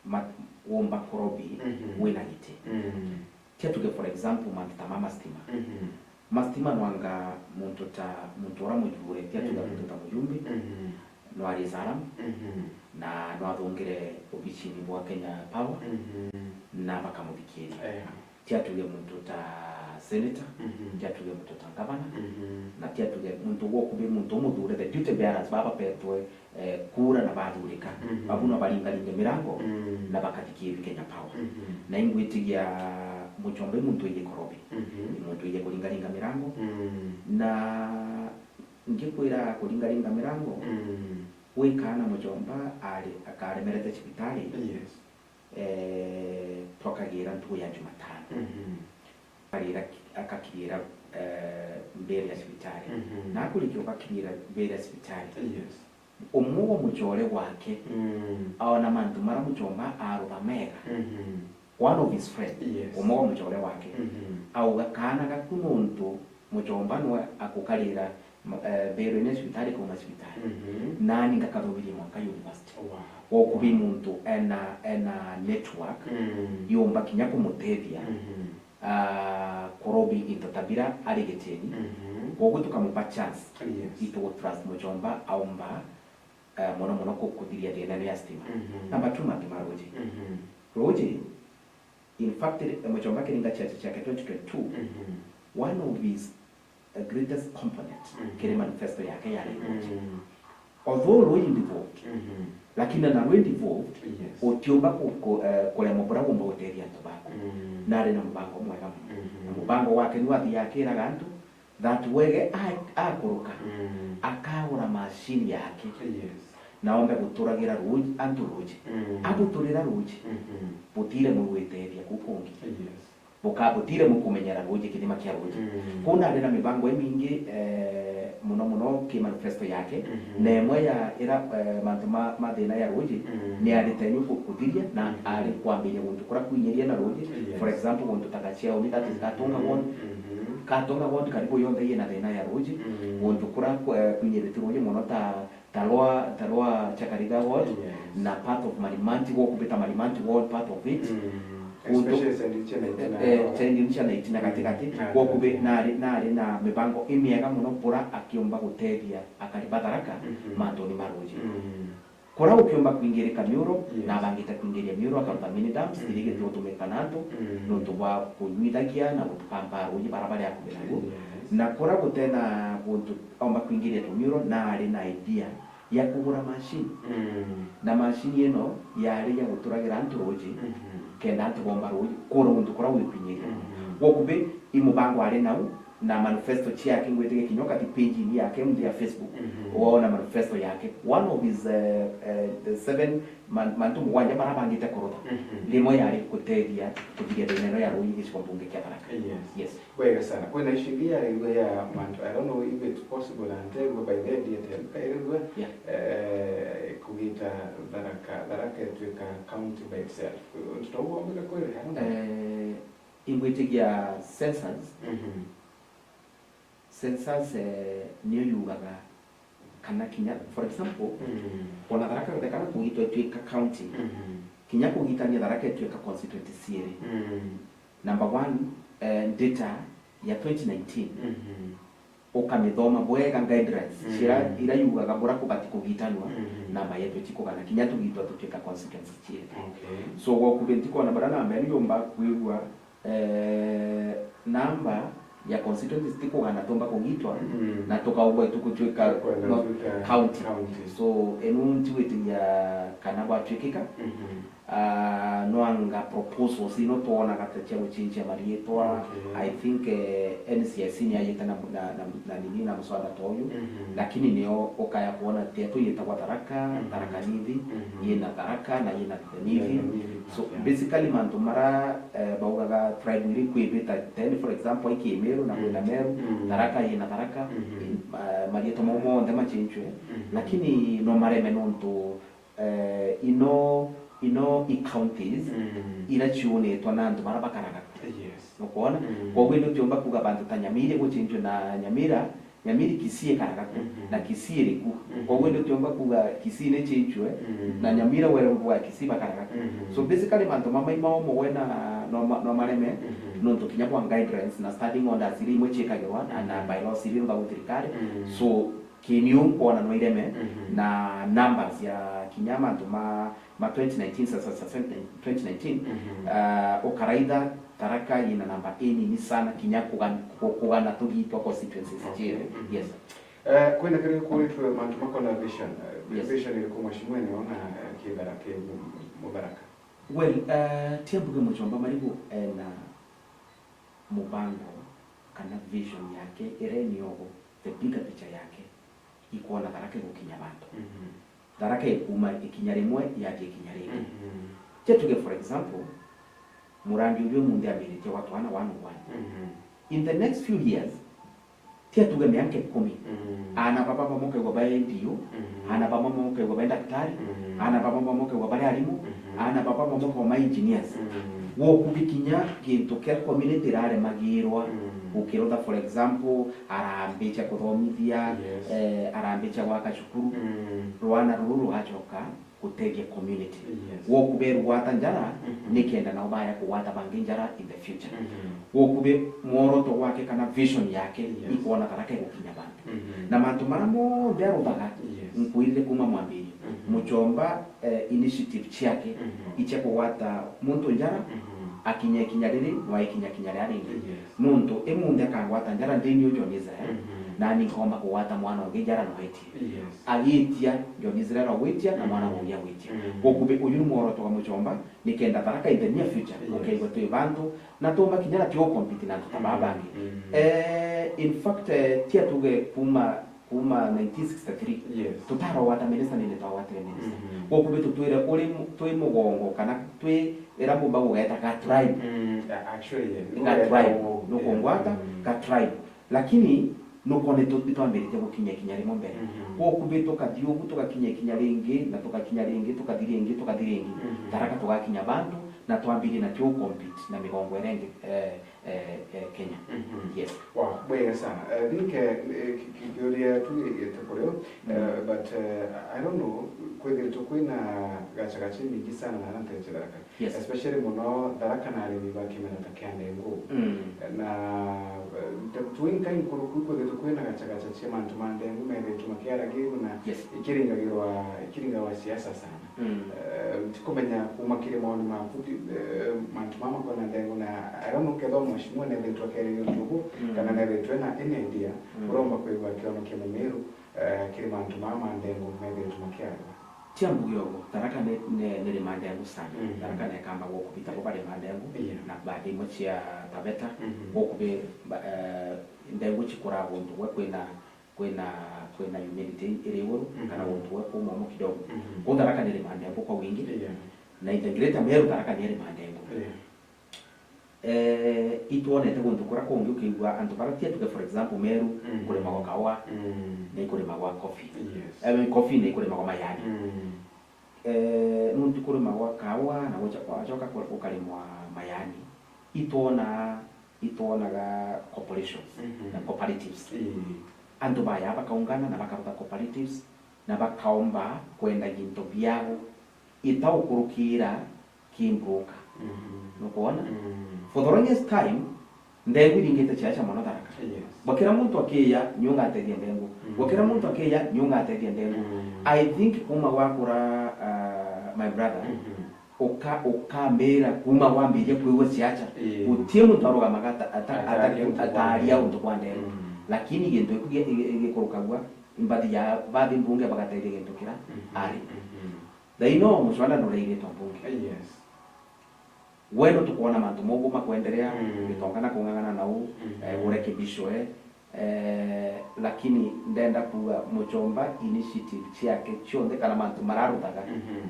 ma-, womba kurobi, mhm, wina giti. Mhm. Tia tuge for example mantu ta ma mastima. Mhm. Mastima nwanga muntu ta, muntu ura mujure, tia tuge, mhm, muntu ta mujumbe, mhm, nwari Salam, mhm, na nwathungire obicini bwa Kenya Power, mhm, na bakamuthikiria. Eh. Tia tuge muntu ta senator, mhm, tia tuge muntu ta ngavana, mhm, na tia tuge muntu gwokubi muntu umuthure, the duty bearers baba betwe, eh, kura na bathurika. Mhm. Babu no baringaringe mirango, mm, na bakathikiria Kenya Power. Mhm. Na ingwitigia muchomba i muntu ije kurobi, mhm, i muntu ije kuringaringa mirango, mm, na ngikwira kuringaringa mirango, mm, gwikana muchomba ari akaremerete cibitari. Yes. Eh, twakagira ntugu ya Jumatano. Mhm. Akarira ki-, akakirira, eh, mbere ya cibitari. Mhm. Na akurikia ukakirira mbere ya cibitari. Yes. Umwe wa mucore wake, mm, aona mantu mara muchomba aruga mega. Mhm. One of his friend, yes, umwe wa mucore wake, mhm, auga, "Kaana gaku nontu muchomba nwe akukarira ma-, eh, mbere ya cibitari kuuma cibitari." Mhm. Nani ngakathomirie mwanka university. Wow. Gwokubi muntu ena, ena network, mm, yomba kinya kumutethia, mhm, ah, kurobi into tabira ari gitini. Mhm. Kwoguo tukamupa chance. Yes. Itu trust muchomba aumba, eh, mono mono ku-, kuthiria thina ino ya stima. Mhm. Number two, mantu ma ruji. Mhm. Ruji, in fact, eh, muchomba kiringa chiachi chiake twenty twenty-two, mhm, one of his, eh, greatest component, mhm, kiri manifesto yake yari ruji. Mhm. Although rwi involved, mhm, lakini na rwi involved, yes, utiumba ku-, ku-, eh, kuremwa buria wumba gutethia antu baku. Mhm. Nari na mubango mwega muno. Mhm. Na mubango wake ni wathi akiraga antu that wege a-, akuruka, mm, akagura machine yake. Yes. Na ombe guturagira ruji, antu ruji. Mm. Aguturira ruji, mhm, butire mugwitethia kuu kungi. Yes. Buka-, butire mukumenyera ruji, kithima kia ruji. Mm. Kuu nari na mibango imingi, eh, muno muno ki manifesto yake. Mhm. Na imwe ya ira, eh, mantu ma, ma thina ya ruji, mm, ni ari tenyu ku-, kuthiria na, mhm, ari kwambiria guntu kuria kwinyiria na ruji. Yes. For example, guntu ta Gachiauni, that is Gatunga, mhm, ward. Mhm. Gatunga ward karibu yonthe yina thina ya ruji. Mm. Guntu kuria ku-, eh, kwinyiriti ruji muno ta, ta Lower, ta Lower Chakariga ward, yes, na part of Marimanti, gwokubi ta Marimanti ward, part of it. Mm. Guntu, especially Saint Lucia na Itina, eh, eh, Saint Lucia na Itina gati gati, mm, gwokubi nari, nari na mibango imiega muno bura akiumba gutethia akari ba Tharaka, mhm, mantuni ma ruji. Mm. Kuria ukiumba kwingirika miuro, yes, na abangite kwingiria miuro, akaruta mini dumps, mm, iria igitutumika na antu, mm, nontu bwa kunyuithagia na gutukampa ruji bara bari akubi naruo. Yes. Na kuria gutena guntu aumba kwingiria tumiuro, na ari na idea ya kugura machine. Mm. Na machine ino yari ya guturagira antu ruji, mhm, kenda antu bomba ruji, kura guntu kuria gwikwinyiria. Mhm. Gwokubi, i mubango ari nau, na manifesto ciake, ngwitikia kinya ukati page-ini yake nthi ya Facebook, Mhm. woona manifesto yake. One of his, eh, eh, the seven man-, mantu mugwanja maria abangite kurutha. Mhm. Rimwe yari gutethia kuthiria thina ino ya ruuji gicigo mbunge kia Tharaka. Yes. Yes. Bwega sana. Kwina icio ingi yarigwe ya mantu, I don't know if it's possible, na ntegwe by the end yet, kairigwe, Yeah. eh, kugita Tharaka, Tharaka itwika county by itself. Untu tou wombika kwiri, I don't know. Eh, ingwitikia census, Mhm. census, eh, niyo yugaga kana kinya, for example, Mm. ona Tharaka Nithi kana kugitwa itwika county, Mhm. kinya kugitania Tharaka itwika constituency ciiri. Mm. Number one, eh, data ya twenty nineteen, Mhm. ukamithoma bwega guidelines Mm. ciria, iria yugaga buria kubati kugitanwa, Mhm. namba yetu itikugana, kinya tugitwa tutwika constituency ciiri. Okay. So, gwakubi ntikona baria namba ino yumba kwigua, eh, namba ya constituencies tikugana tumba kugitwa, Mm. na tukaumba tukutwika Tukwenda no, gutwika county. County. So, enu ntigwitikia kana gwatwikika, Mhm. ah, no anga proposals ino twonaga ta cia guchinchia mariitwa. Okay. I think, eh, N C I C ni ayite na, na, na, na nini na muswada ta uyu, Mhm. lakini nio ukaya kwona tia tuyitagwa Tharaka, Mhm. Tharaka Nithi, Mhm. yina Tharaka na yina Nithi. Nithi. So, Yeah. basically, mantu mara, eh, baugaga tribe iri kwibita, then, for example, i Kimiru na Mm. kwina Meru, Mm. Tharaka yina Tharaka, Mm-hmm. eh, marietwa mau monthe machinchwe, Mm-hmm. lakini no mareme nontu, eh, ino, ino i counties Mm. ira ciunitwa na antu bara bakaraga ku. Yes. Nukwona? Mm. Koguo indi utiumba kuga bantu ta Nyamira guchinchwe na Nyamira, Nyamira Kisii ikaraga ku, Mhm. na Kisii iri ku. Mhm. Koguo indi utiumba kuga Kisii ni chinchwe, Mhm. na Nyamira were kuga Kisii bakaraga ku. Mhm. So basically mantu mamai mao mowe na no ma-, no mareme, Mhm. nontu kinya kwa guidelines na standing orders iria imwe ciikagirwa na, na Mhm. bylaws iria irutagwo thirikari. Mhm. So kiniu nkwona no ireme Mhm. na numbers ya kinya mantu ma, ma twenty nineteen, sa, sa, sa, twenty nineteen, Mhm. ah, ukaraitha Tharaka yina namba inini sana kinya kugan-, ku-, kugana tugitwa constituencies Okay. ciiri. Mhm. Yes. Eh, kwina kiria kuritwe mantu makona vision. Eh, Yes. vision iriku mheshimiwa ni ona, eh, kithara ki mu-, Mutharaka? Well, eh, tia mbuge Muchomba Marigu ena mubango kana vision yake iria eniogo, the bigger picture yake, ikwona Tharaka igukinya bantu. Mhm. Tharaka ikuma ikinya rimwe yathie ikinya ringi. Mhm. Tia tuge for example, murangi uyu umunthi ambiritie gwatwa ana one oh one. Mhm. In the next few years, tia tuge miaka ikumi, Mhm. ana baba bamwe ukaigua ba N D O, Mhm. ana baba bamwe ukaigua ba daktari, Mhm. ana baba bamwe ukaigua bari arimu, Mhm. ana baba bamwe ukaigua ma engineers. Mhm. Wokubi kinya gintu kia community iraremagirwa, Mhm. ukirutha for example, arambicha kuthomithia, Yes. eh, arambicha gwaka cukuru, Mhm. rwana ruru rugacoka gutethia community. Yes. Wokuberugwata njara Mhm. nikenda nao baya kugwata bangi njara in the future. Mhm. Wokube mworoto gwake kana vision yake Yes. ikwona Tharaka igukinya bantu. Mhm. Na mantu mara monthe aruthaga Yes. nkwirire kuma mwambirio. Mhm. Muchomba, eh, initiative ciake Mhm. icia kugwata muntu njara Mhm. akinya ikinya riri, no aikinya kinya ria ringi. Yes. Nontu imunthi akangwata njara ndini uju John Israel, Mhm. nani nkomba kugwata mwana ungi njara no aitie. Yes. Agitia, John Israel agwitia, na mwana Mhm. ungi agwitia. Mhm. Gukube uyu ni mworoto wa Muchomba, nikenda Tharaka in the near future, Yes. ukaigua twi bantu, na tumba kinya na tio compete na antu ta baba Mhm. bangi. Mhm. Eh, in fact, eh, tia tuge kuma, kuma nineteen sixty-three, Yes. tutarogwata minister nini twagwatire minister. Mhm. Gukube tutwire uri mu-, twi mugongo, kana twi ira mbumba gugeta ga tribe. Mm, a-, actually, yeah. Ga tribe. Nukungwata, Mm. ga tribe. Lakini nukwona itu-, itwambiritie gukinya ikinya rimwe mbere. Mhm. Gwokubi tukathi ugu, tugakinya ikinya ringi, na tugakinya ringi, tukathi ringi, tukathi ringi. Mhm. Tharaka tugakinya bantu, na twambirie na tio compete na migongo iria ingi, eh, eh, eh, Kenya. Mhm. Yes. Wow, bwega sana. I think, eh, eh, ki-, ki-, kiuria tu gite kurio, eh, Mhm. but, eh, I don't know, kwithiritwe kwina gachagachi mingi sana na antu a Tharaka. Yes. Especially muno Tharaka na arimi ba kimera ta kia ndengu. Mm. Na, eh, tuinka inkuruku kwithiritwe kwina gachagacha cia mantu ma ndengu methitwe makiaragirwa na Yes. ikiringagirwa, ikiringagwa siasa sana. Mm. Eh, ntikumenya kuma kiri maoni maku, eh, mantu mama kwina ndengu na, I don't know kethwa mheshimiwa nethitwe akeriria untu ubu, Mm. kana nethitwe na any idea, Mm. uromba kwigua akionokia Mumiru, eh, kiri mantu mama ma ndengu methitwe makiaragirwa. Tia mbuge uguo, Tharaka ni, ni, ni rima ndengu sana. Mhm. Tharaka ni kamba gukubi ta bo bari ma ndengu, Yeah. na baadhi imwe cia Taveta, Mhm. gukubi, ba-, eh, ndengu cikuraga guntu gwe kwina, kwina, kwina humidity iri iguru, Mhm. kana guntu gwe kuuma umo kidogo. Mhm. Kuu Tharaka ni rima ndengu kwa wingi, Yeah. na in the greater Meru Tharaka ni rima ndengu. Yeah. Eh, itwonete guntu kuria kungi ukigua antu baria tia tuge, for example, Meru, Mm. kurimagwa kaua, Mm. na ikurimagwa coffee. Yes. I mean, coffee na ikurimagwa majani. Mm. Eh, nuntu kurimagwa kaua na gucha-, kwachoka ku-, gukarimwa majani, itwona, itwonaga corporations Mhm. na cooperatives. Ii. Antu baya bakaungana na bakaruta cooperatives na bakaomba kwendagia into biao itaukurukira ki broker. Mhm. Nukwona? Mm. For the longest time, ndengu iringite ciaca mono Tharaka. Yes. Bwa kira muntu akiya, niu ngatethia ndengu. Mm. Bwa kira muntu akiya, niu ngatethia ndengu. Mm. I think kuma gwakura, uh, my brother, Mhm. uka-, ukambira kuma wambiria kwigua ciaca, Ii. gutie muntu arugamaga ata-, ata-, Ataaria ata-, untu bwa ataaria ndengu. untu bwa ndengu. Mm. Lakini gintu giku gi-, gi-, gikurukagua, mbathi ya bathi mbunge bagatethia gintu kira Mhm. ari. Mhm. Thaino mucwanda nurairitwe mbunge. Yes. We no tukwona mantu mogu makwenderea, Mm. gitonga na kung'ang'ana nau, Mm. eh, urekebishwe, eh, lakini ndenda kuuga muchomba initiative ciake cionthe kana mantu mararuthaga Mhm.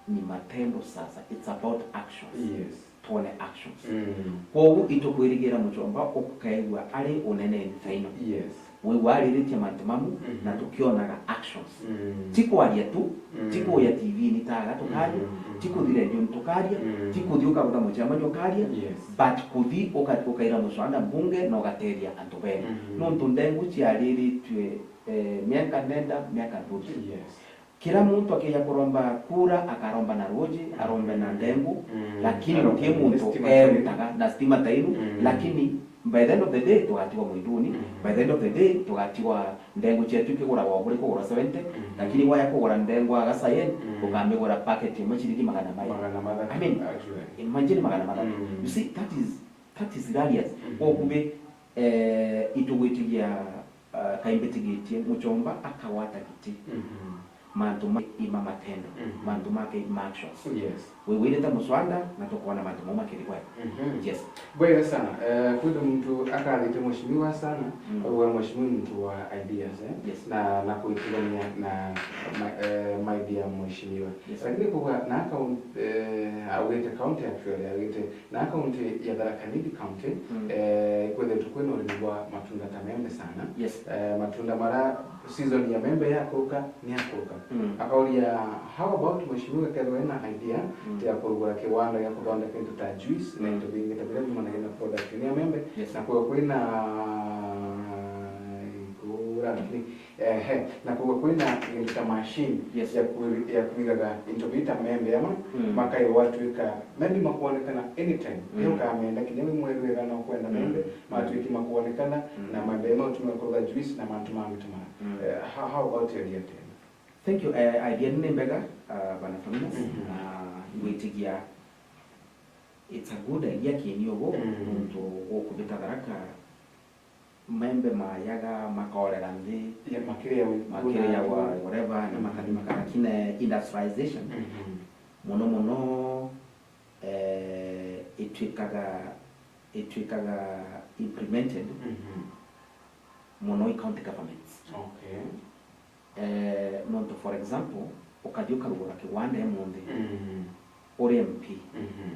ni matendo sasa. It's about actions. Yes. Twone actions. Mm. Kwogu itukwirigira muchomba ukaigua ari uneneni thaino. Yes. Wigua ariritie mantu mamu Mhm. na tukionaga actions. Mm. Ti kwaria tu, Mm. ti kuuya T V-ini taga tukaria, Mm, mm, ti kuthi mm. radio-ini tukaria, Mm. ti kuthi ukarutha mucemanio ukaria, Yes. but kuthi uka-, ukaira mucwanda mbunge na ugatethia antu bene. Mm. Nuntu ndengu ciariritue, eh, miaka nenda, miaka nduti. Yes. Kira muntu akija kuromba kura, akaromba na ruji, arombe na ndengu, Mm. lakini Arombe gutie na muntu stima tainu. erutaga na stima tainu, Mm. lakini by the end of the day, tugatigwa mwiduni. Mm. By the end of the day, tugatigwa ndengu cietu ikiguragwa o buri kugura seventy, Mm. lakini waya kugura ndengu agasayen, Mm. ukamigura packet imwe ciringi magana mairi. Magana mathatu, I mean, actually. Imagine magana mathatu. Mm. You see, that is, that is hilarious. Mm. Kwa ukubi, eh, itugwitigia, eh, kaimbitigitie, muchomba akawata giti. Mm-hmm. Mantu ma ima matendo, Mhm. mantu make ima actions. Yes. Wigwirite mucwanda na tukwona mantu mau makiri bwega. Mhm. Yes. Bwega sana. Eh, kwina muntu akathite mheshimiwa sana, Mm. auga mheshimiwa ni muntu wa ideas, eh? Yes. Na, na kuitigania na ma-, eh, maidea ya mheshimiwa. Yes. Lakini kuga na account, eh, augite county actually, augite Na kaunti ya Tharaka Nithi County, Mm. eh, ikwethetwe kwina urimi bwa matunda ta membe sana. Yes. Eh, matunda mara season ya membe yakuruka, ni yakuruka. Mm. Akauria, how about mheshimiwa kethwa ena idea Mm. ya kurugura kiwanda gia kuthondeka into ta juice na Mm. into bingi ta biria biumanagia na production ya membe, Yes. na kwithwa kwina ikura, lakini Ehe, na kwithwa kwina gintu ta machine Yes. ya kwi-, ya kwigaga into bita membe amwe, Mm. makaiwa gwatuika, maybe makwonekana anytime. Mm. Riria ukamenda, kinya wi mweru wega na ukwenda Mm. membe, Mm. matuiki makwonekana, Mm. na membe mau utumira kuruga juice na mantu mangi tumana. Mm. Eh, how, how about idea tena? Thank you. Eh, idea ni mbega, uh, bana Thomas. Mm-hmm. Na ngwitigia it's a good idea kieni ugu, Mm. nuntu gukubita Tharaka membe mayaga, makorera nthi, Yeah, makiriagwa, makiriagwa, whatever, na Mm. makathi makara kine industrialization. Mm-hmm. Muno muno, eh, itwikaga, itwikaga implemented Mm-hmm. muno i county governments. Okay. Eh, nontu, for example, ukathi ukarugura kiwanda emunthi, Mm. uri M P, Mm-hmm.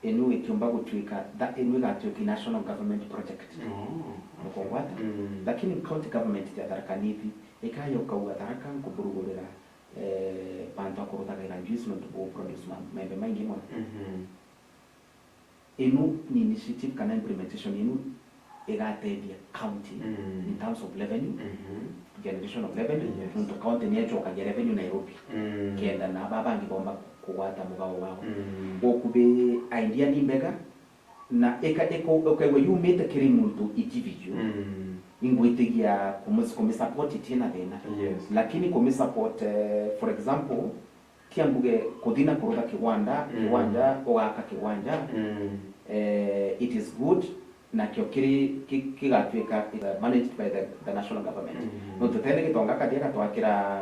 inu itiumba gutuika, tha-, inu igatuika national government project. Oh, okay. Ukongwata? Mm. Lakini county government ya Tharaka Nithi, ikaya ukauga, Tharaka nkuburugurira, eh, bantu a kuruthagaira juice nontu bu produce ma-, membe maingi mono. Mm-hmm. Inu ni initiative kana implementation inu igatethia county Mm. in terms of revenue, Mm-hmm. generation of revenue, Yes. nontu county niyo icokagia revenue Nairobi, Mm. kenda na aba bangi bomba kugwata mugao wao. Mm. Gukubi idea ni mbega, na ika-, iko-, ukaigua yumite kiri muntu individual, Mm. ingwitigia kumis-, kumisupport itina thina. Yes. Lakini kumisupport, eh, for example, tia mbuge kuthi na kurutha kiwanda, Mm. kiwanja, ugaka kiwanja, Mm. eh, it is good, nakio kiri, ki-, kigatuika, uh, managed by the, the national government. Mm. Nontu tene Gitonga akathi agatwakira,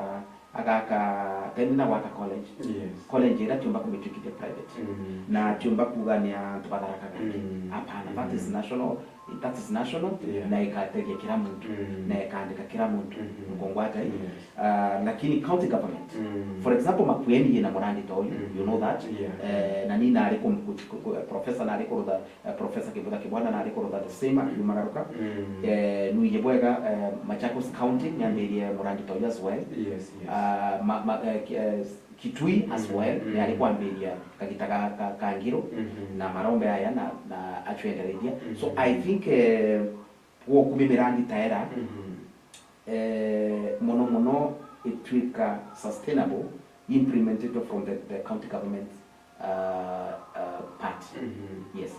Agaka, tendi na gwaka college. Yes. College ira tiumba kumitwikithia private. Mm. Na tiumba kuuga ni antu ba Tharaka gaki. Mm. Hapana, that is national, that is national, yeah, na ikatethia kira muntu, mm, na ikandika kira muntu. Mm-hmm. Nkongwata i? Yes. Ah, lakini county government, mm, for example, Makueni yina murandi ta uyu, mm, you know that. Yeah. Eh, na ni nari ku, ku, ku, ku, professor nari kurutha, eh, Professor Kivutha Kibwana nari kurutha the same akiumagaruka. Mm. Eh, nwiji bwega, eh, Machakos County niambirie murandi ta uyu as well. Yes, yes. Ah, ma, ma, eh, ki-, eh, Kitui as well, mm, ni ari kwambiria kagita ga, ga, ka Ngiru, mm-hmm, na marombe aya na, na acwendereithia. So, mm-hmm, I think, eh, gwokumia mirandi ta era, mm-hmm, eh, mono mono itwika sustainable, implemented from the, the county government, uh, uh, part. Mm-hmm. Yes.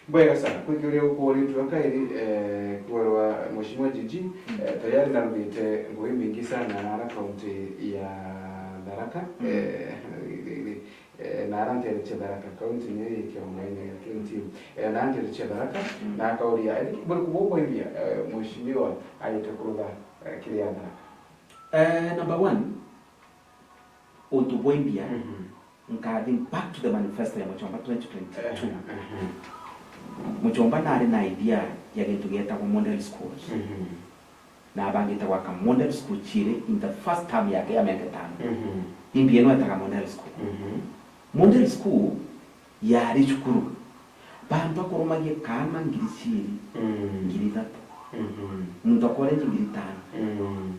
Bwega sana. Kwi kiuria ukuuritwe kairi, eh, kwerwa Mheshimiwa Gigi, mm, eh, tayari narugite ngugi mbingi sana ara kaunti ya Tharaka. Mm. Eh, eh, na ara nteere cia Tharaka, kaunti niyo ii kiongoine gia county. Eh, na ara nteere cia Tharaka, mm, na akauria, eh, buriku bubwithia, eh, Mheshimiwa aite kurutha, eh, kiri ya Tharaka? Eh, number one, untu bwa imbia, mhm, nkathi back to the manifesto ya Muchomba twenty twenty-two. Ehe, ehe. Muchomba nari na idea ya gintu gietagwa model schools. Mhm. Na abangite gwaka model school ciiri in the first term yake ya miaka itano. Mhm. Imbia ino etaga model school. Mhm. Model school yari cukuru. Bantu akurumagia kaana ngiri ciiri, mm, ngiri ithatu. Mhm. Muntu wa college ngiri itano. Mm.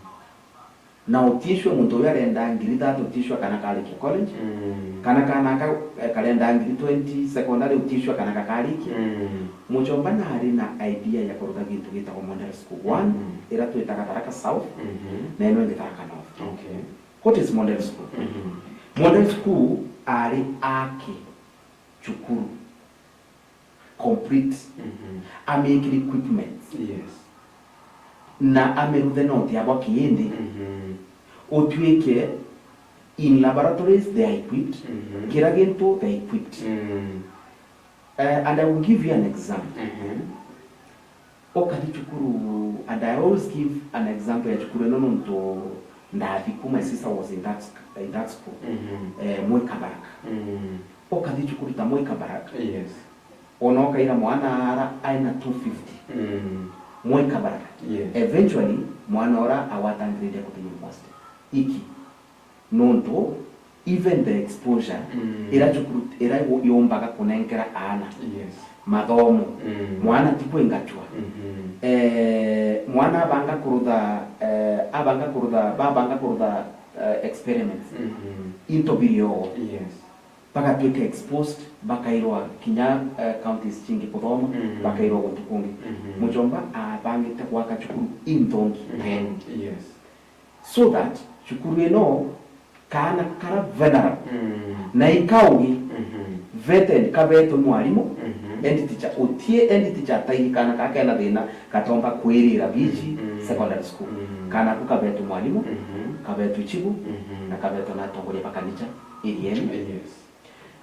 Na utishwe muntu uyu arenda ngiri ithatu, utishwe kana karikia college, mm, kana kana aka, eh, karenda ngiri twenty secondary, utishwe kana gakarikia. Mm. Muchomba nari na idea ya kuruta gintu gitagwa model school. One, mm, ira twitaga Tharaka South, mhm, na ino ingi Tharaka North. Okay. What is model school? Mhm. Model school ari aki cukuru complete, mhm, amikire equipments. Yes. Na amiruthe noti abwa kiindi, mhm, utwike in laboratories they are equipped, mhm, kira gintu they are equipped. Mm. Eh, and I will give you an example. Mhm. Ukathi cukuru, and I always give an example ya cukuru ino nontu ndathi ku, my sister was in that sc-, in that school. Mhm. Eh, Moi Kabarak. Mm. Ukathi cukuru ta Moi Kabarak. Yes. Ona ukaira mwana ara aina two fifty. Mm. Moi Kabarak. Yes. Eventually, mwana ora agwata grade ya kuthi university. Iki. Nontu, even the exposure, mm, ira cukuru, ira yo-, yombaga kunenkera aana. Yes. Mathomo. Mm. Mwana ti kwingachwa. Mhm. Eh, mwana abanga kurutha, eh, abanga kurutha, babanga kurutha, eh, experiments. Mhm. Into biri o. Yes. Bagatwika exposed, bakairwa kinya, eh, counties cingi kuthoma, mm, bakairwa guntu kungi. Mhm. Muchomba abangite gwaka cukuru inthongi, mhm, ten. Yes. So that cukuru ino kaana kara vulnerable, mm, na ikaugi, mhm, vetted, kavetwe mwarimu, mhm, head teacher, utie head teacher ataigi kaana kaa kena thina gatomba kwirira bichi, mm, secondary school. Mm. Kaana ku kavetwe mwarimu, mhm, kavetwe chibu, mhm, na kavetwe na atongoria ba kanitha area ino. Yes.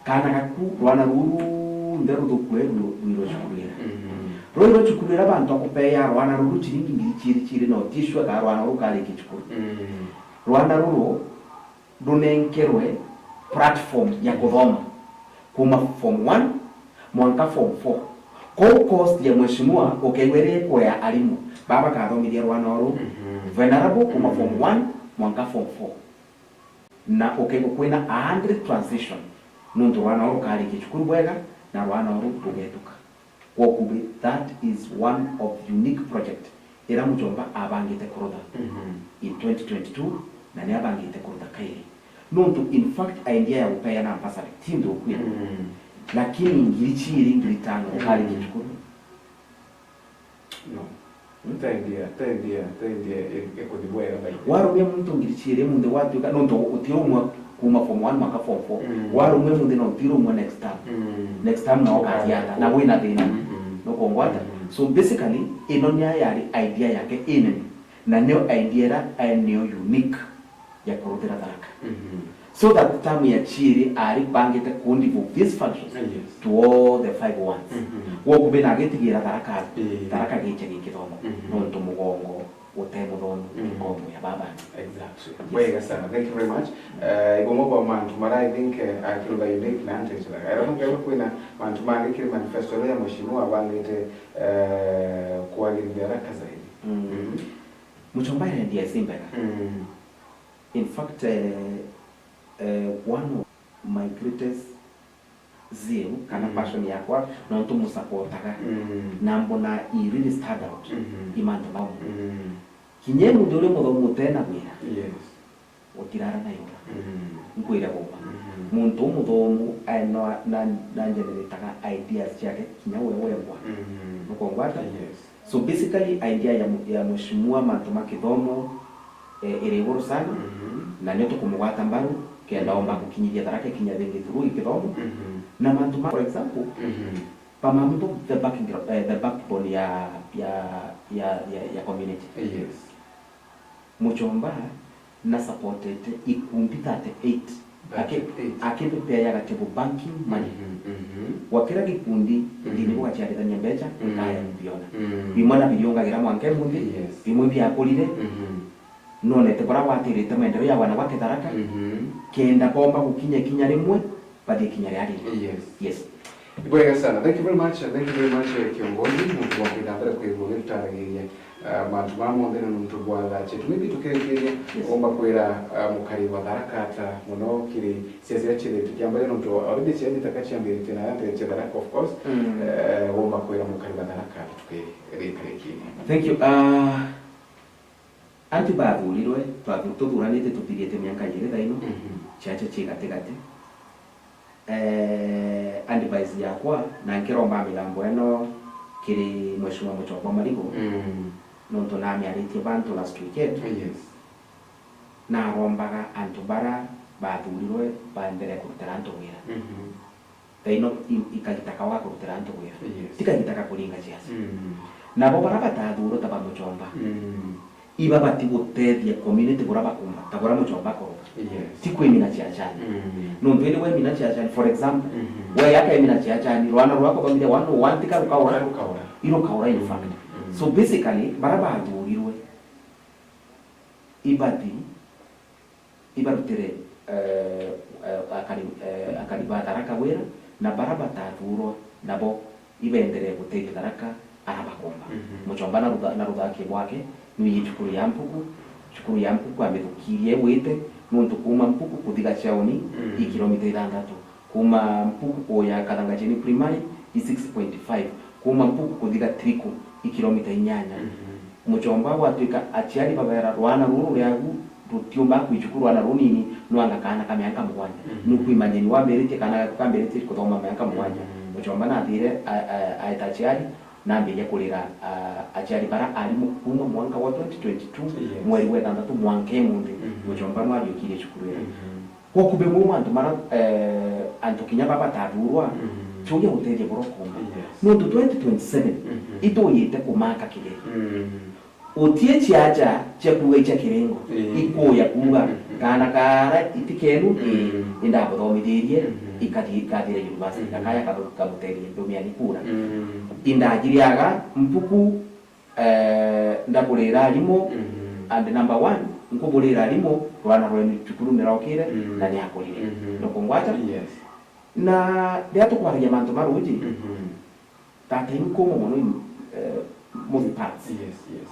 Kaana gaku rwana ruru runthe ruthukue rwi-, rwirwe cukuru ira. Mm. Rwirwe cukuru ira bantu akupeya rwana ruru chiringi ngiri chiiri chiiri na utishwe ka rwana ruru karikia cukuru. Mm. Rwana ruru runenkerwe platform ya kuthoma kuma form one mwanka form four. Kou cost ya mheshimiwa ukeigua iri kurea arimu baba kathomithia rwana uru, mhm, vulnerable kuma, mm, form one mwanka form four. Na ukaigua kwina a hundred transition, nontu rwana uru rukarikia cukuru bwega na rwana uru rugetuka. Kwoguo that is one of unique project ira Muchomba abangite kurutha, mhm, in twenty twenty-two, na ni abangite kurutha kairi. Nontu, in fact, idea ya gupeana bursary ti nthuku ya. Mm. Lakini ngiri chiiri, ngiri itano, mm, ukarikia cukuru. No. Hmm? Tendia, tendia, tendia, e-, ekuthi bwega baita. Warumia muntu ngiri chiiri munthi gwatuika, nontu utirumwa kuma form one mwaka form four. Mm. Warumia munthi na utirumwa next term. Mm. Next term na ukathiata, na wina thina. Mm, mm. Nukungwata? Mm. So basically, ino niyo yari idea yake inene. Na niyo idea ira, eh, niyo unique ya kuruthira Tharaka. Mhm. So that term ya chiiri ari bangite ku devolve these functions, yes, to all the five ones. Mhm. Gwoku bina agitigira Tharaka, eh, Tharaka gicha gi kithomo. Mhm. Nontu mugongo Utemuthomu, mm, ikomu ya babana. Exactly. Yes. Wega sana. Thank you very much. Eh, igomwe kwa mantu mara, I think, eh, akiruga unique na antu iciraga. Era nongerwa kwina mantu mangi kiri manifesto ya mheshimiwa abangite, eh, kwagirithia haraka zaidi. Mm. Mm. Muchomba ere ndia isi mbega. Mm. In fact, eh, eh, one of my greatest zeal kana, mm, passion yakwa, nontu musapotaga, mm, na mbona i really stand out, mm-hmm, i mantu mau. Mm. Kinya muntu uria muthomu utena wira, yes, utirara na yura. Mm. Nkwire guma. Mm-hmm. Muntu umuthomu ae no na, na generataga ideas ciake kinya we wengwa. Mm-hmm. Nukongwata? Yes. So basically idea ya mu-, ya mheshimiwa mantu ma kithomo, eh, iri iguru sana, mhm, na nio tukumugwata mbaru kenda, mhm, omba gukinyithia Tharaka ikinya ringi through kithomo, mhm, na mantu ma, for example, mhm, bamami bo the back, eh, the backbone ya, ya, ya, ya, ya community. Yes. Muchomba na supportete ikundi thirty-eight. Aki-, thirty-eight. Akibipeaga table banking money. Mhm, mhm. Gwa kira gikundi, mhm, ndini bugaciarithania mbecha, mhm, ikaya biona. Mhm. Bimwe na biriungagira mwanka imunthi, yes, bimwe biakurire, mhm, nonete bura gwatirite maendeleo ya wana ba Kitharaka, mhm, kenda bomba gukinya ikinya rimwe, bathie kinya ria ringi. Yes. Yes. Ibwega sana. Thank you very much. Thank you very much, eh, kiongozi. Muntu wa kwithambira kwigua gitutaragiria. Ah, mantu maya monthe ni nontu bwa thaa cietu. Maybe tukirikiria, yes, umba kwira, ah, mukari wa Tharaka ata mono kiri ciaca iria ciithirite kiambaria nontu already ciaca itaka ciambiritie na yambiritie Tharaka, of course. Mm. Eh, umba kwira mukari wa Tharaka ata tukirikiria. Thank you. Ah, antu bathurirwe, twathu-, tuthuranite tuthiriete mianka iiri thaino, mhm, ciaca cii gatigati. Eh, advice yakwa, na nkiromba migambo eno kiri Mheshimiwa Muchomba Marigo, mm, nontu namiaritie bantu last week yetu. Yes. Narombaga antu bara bathurirwe baendelee kurutira antu wira. Mhm. Thaino i-, ikagita kawa kurutira antu wira. Yes. Ti kagita ka kuringa ciaca. Mm. Nabo bara batathurwa ta ba Muchomba. Mm. Iba bati gutethia community bura bakumba, ta bura Muchomba akoruga. Yes. Ti kwimina ciacani. Mm. Nontu indi wemina ciacani, for example, mm-hmm, we yaka emina ciacani, rwana rwako bamire one oh one tika rukaura. Rukaura. Irukaura, in fact. Mm. So basically, bara bathurirwe, ibati ibarutire, eh, eh, akari, eh, akari ba Tharaka wira, na bara batathurwa nabo ibenderee gutethia Tharaka ara bakomba. Mhm. Muchomba na rutha-, na ruthaki bwake, nwiye cukuru ya Mpuku, cukuru ya Mpuku amithukirie wite, nontu kuuma Mpuku kuthi Gachauni, mm, i kilomita ithanthatu. Kuuma Mpuku kuuya Kathangacheni Primary i six point five. Kuuma Mpuku kuthi Gatriku i kilomita inyanya. Mhm. Muchomba gwatuika aciari babeera, rwana ruru ruriagu rutiumba kwicuku rwana runini, nwanga kaana ka mianka mugwanja. Mhm. Nukwimanyeni wambiritie kaana gaku kambiritie kuthoma mianka mugwanja. Mhm. Muchomba nathire a-, a-, aeta aciari, nambiria kurira, a-, aciari bara arimu kuuma mwanka wa twenty twenty-two, yes, mweri wa ithanthatu mwanka imunthi. Mhm. Muchomba nwariukirie cukuru ira. Mhm. Gwa kubimwe mantu mara, eh, antu kinya baba batathurwa, mm, tuuge gutethia bura ukomba. Yes. Nontu twenty twenty-seven, mhm, ituyite kumaka kigeri. Mm. Utie ciaca cia kuuga icia kiringo, mm, ikuya kuuga, mm, kaana kaara itikenu, mm, indabuthomithiririe, mm, ikathie, ikathire university, mm, gakaya kabu-, kabutethie ndumiani kura. Mm. Indagiriaga mpuku, eh, ndaburira arimu, mhm, and number one, nkuburira arimu, rwana rwenu cukuru nirokire, mm, na niakurire. Mhm. Nukungwata? Yes. Na riria tukwaragia mantu ma ruuji, mhm, that time nkuuma mono in, eh, most parts. Yes, yes.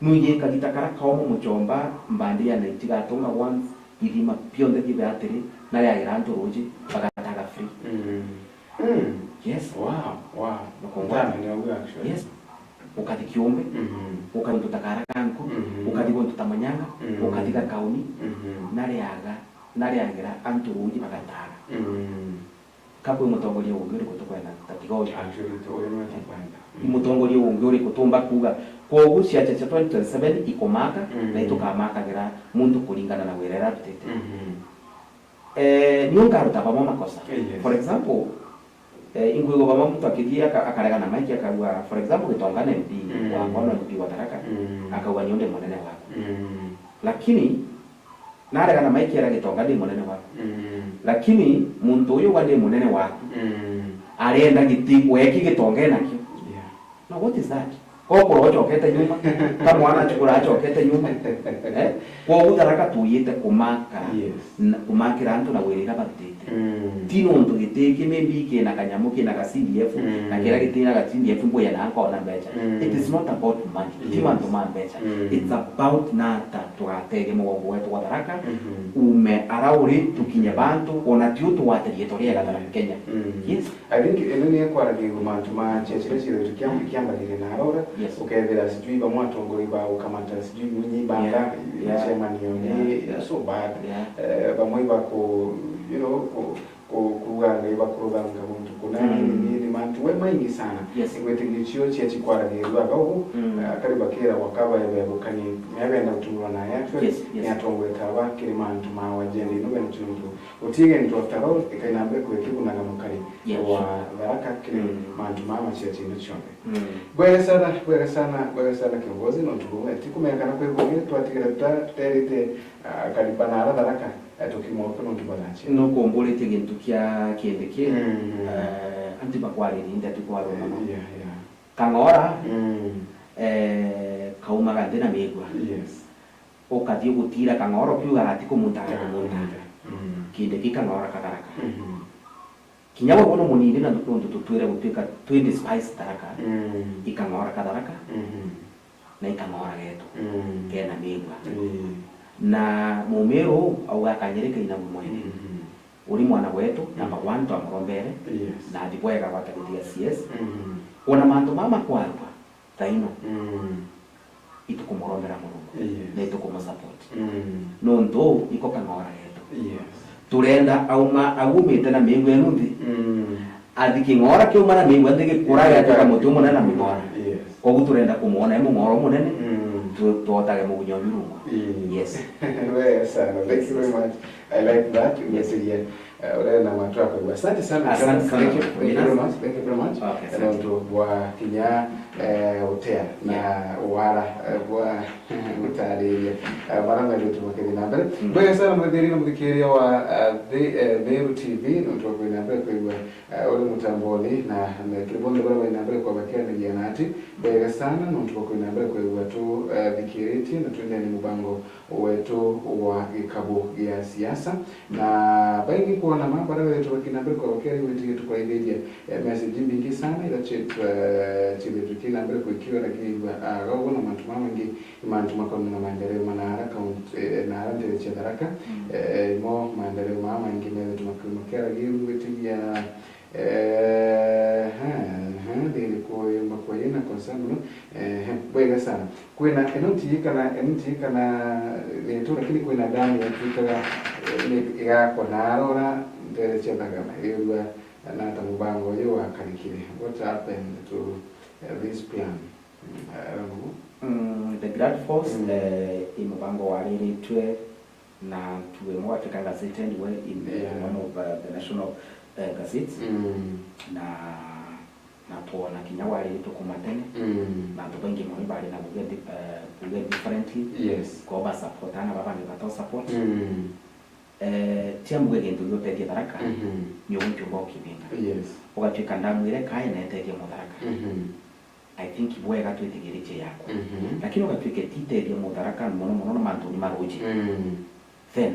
Nuiji kagita kara kauma Muchomba, mbandi ya Naiti gatunga once, ithima bionthe bibe atiri, na riagira antu ruuji, bagataga free. Mm. Mm. Yes. Wow, wow. Nukungwata? Ndamenya uguo actually. Yes. Ukathi Kiumbe, mhm, ukathi guntu ta Karakanku, mhm, ukathi guntu ta Manyang'a, mhm, ukathi Gakauni, mhm, na riaga, na riagira antu ruuji bagataga. Mm. Ka kwi mutongoria ungi uriku tukwenda ta tiga uyu? Actually, ti uyu niwe tukwenda. Mm. Ni mutongoria ungi uriku tumba kuuga? Kwogu ciaca cia twenty twenty-seven ikumaka, mm, na itukamakagira muntu kuringana na wira uria arutite. Mhm. Eh, nio nkaruta bamwe makosa. Eh, yes. For example, eh, inkwigua bamwe muntu akithii aka-, akaregana maiki akauga, for example, Gitonga ni M P, mm, wakwa no M P wa Tharaka, mm, akauga, "Nio ndi munene waku." Mm. Lakini, naregana maiki era Gitonga ndi munene waku. Mm. Lakini, muntu uyu uga ndi munene waku, mm, arenda giti, weki Gitonga enakio. Yeah. Now, what is that? Okura ocokete nyuma, ka mwana achukura achokete nyuma. Eh? Kwogu Tharaka tuyite kumaka, Yes. na kumakira antu na wira ira barutite. Mm. Ti nontu giti iki maybe kina kanyamu kina ga C D F, Mm. na kira gitina ga C D F mbuya na nkona mbecha. Mm. It is not about money. Ti Yes. mantu ma mbecha. Mm. It's about nata tugateria mugongo wetu wa Tharaka, Mhm. ume ara uri, tukinye bantu, ona ti utugwate rietwa riega Tharaka Kenya. Mm. Yes. I think ino ni ikwaragia mantu ma chia chiria ciithiritwe kiam-, kiambariria na arora, Yes. ukethira sijui bamwe atongori ba gukamata sijui nyunyi banga Yeah, yeah, micemanio ni yeah, yeah. so bad. Yeah. Eh, bamwe ibaku, you know, ku-, ku-, kuuga Ngai bakuruthanga muntu kuna Mm. ni, ni, ni mantu we maingi sana. Yes. Igwitigia cio cia chikwaragirirwa aga ugu, Mm. eh, kari bakira gwaka baebebukanie, mea benda gutumurwa na ya actually, Yes, yes. ni atongore ta aba kiri mantu ma agenda ino benda tuntu Utige into after all, ikaina mbere kwikigunaga mukari Yes. wa Tharaka kiri Mm. mantu maa maciaciine cionthe. Mm. Bwega sana, bwega sana, bwega sana kiongozi, nontu bumwe ti kumenya kana kwi bungi twatigira tuta-, tuterite, ah, kariba na ara Tharaka, eh, tukimwoka nontu bwa thaa cia. Nukumburitie gintu kia kindi ki, Mm. eh, anti bakwaririe indi ati kwaruma no. Yeah, yeah. Kang'ora, Mm. eh, kaumaga nthi na migua. Yes. Ukathi ugutira kang'ora ukiuga ati kumunta, ati kumunta. Mm. Kindi ki kang'ora ka Tharaka. Mhm. Kinya we wona munini na nontu tutwire gutwika twi despise Tharaka. Mm. I kang'ora ka Tharaka. Mhm. Na i kang'ora getu. Mm. Kena migua. Mm. Na mumiru uu auga akanyirika inagu mwene. Mhm. Uri mwana wetu, Mm. number one, twamurombere, Yes. na athi bwega gwata giti gia C S. Mm. Ona mantu mama kwarua, thaino, Mm. itukumurombera Murungu, Yes. na itukumusupport. Mm. Nontu iko kang'ora getu. Yes. Turenda auma, aumite na miigua enu nthi. Mm. Athi king'ora kiuma na miigua nthi gikura Yes. giatuika muti umwe na migora. Yes. Koguo turenda kumwona e mung'oro munene, Mm. tu-, tuotage mugunyo jurungu. Mm. Yes. Wega sana. Thank you very much. I like that. Yes. Umesikia. Eh, uria na matu akwigua. Asante sana. Asante sana. Thank you. Thank you very much. Thank you very much. Okay, asante. Nontu bwa kinya, eh, utea na Yeah. wara, eh, bwa gutariria, eh, bara methitwe bakithi na mbere. Mm. Bwega sana mwithiri na muthikiria wa, eh, the, eh, Meru T V, nontu bwa kwina mbere kwigua, eh, uri mutamboni na, na kiri bonthe bara baina mbere kwa bakianiria na ati, bwega sana, nontu bwa kwina mbere kwigua tu, eh, thikiritie na twendeni mubango wetu wa gikabu gia siasa. Na baingi kwona ma baria betwe bakina mbere kwa bakiari gwitigia tukuraithiria, eh, message mbingi sana ira chit-, eh, chithitwe kina mbere kwikiwa na kiigua, ah, gaugu na mantu mamaingi, mantu makonana na maendeleo mana ara kaunti, eh, na ara ntere cia Tharaka. Mm. Eh, mo maendeleo mamaingi methitwe maki-, makiaragirua gwitigia Eh, ha, ha, thiri kuyumba kuyina kwa sababu, eh, bwega sana. Kwina, ino nti kana, ino nti kana, eh, tu, lakini kwina damu yatuikaga, eh, ni igakwa na arora ntere cia thakame, irua na ta mubango uyu wakarikire. What happened to, eh, this plan? Mm, I don't know. Mm, the Grand Force, Mm. eh, i mubango wariritwe na tuwe more African gazetted way in, eh, Yeah. one of, uh, the national, uh, gazettes. Mm. Na, na twona kinya wariritwe kuma tene. Mm. Na antu baingi mono bari na kuuga di-, uh, kuuga differently. Yes. Ko ba support ana baba ni bato support. Mm. Eh, tia mbuge gintu giutethia Tharaka, Mhm. ni uguo kiuga ukibinga. Yes. Ugatuika ndamwire kae na etethia Mutharaka. Mhm. I think bwega twitigirie yakwa. Mhm. Lakini ugatuike titethia Mutharaka mono mono na mantuni ma ruji. Mm. Then,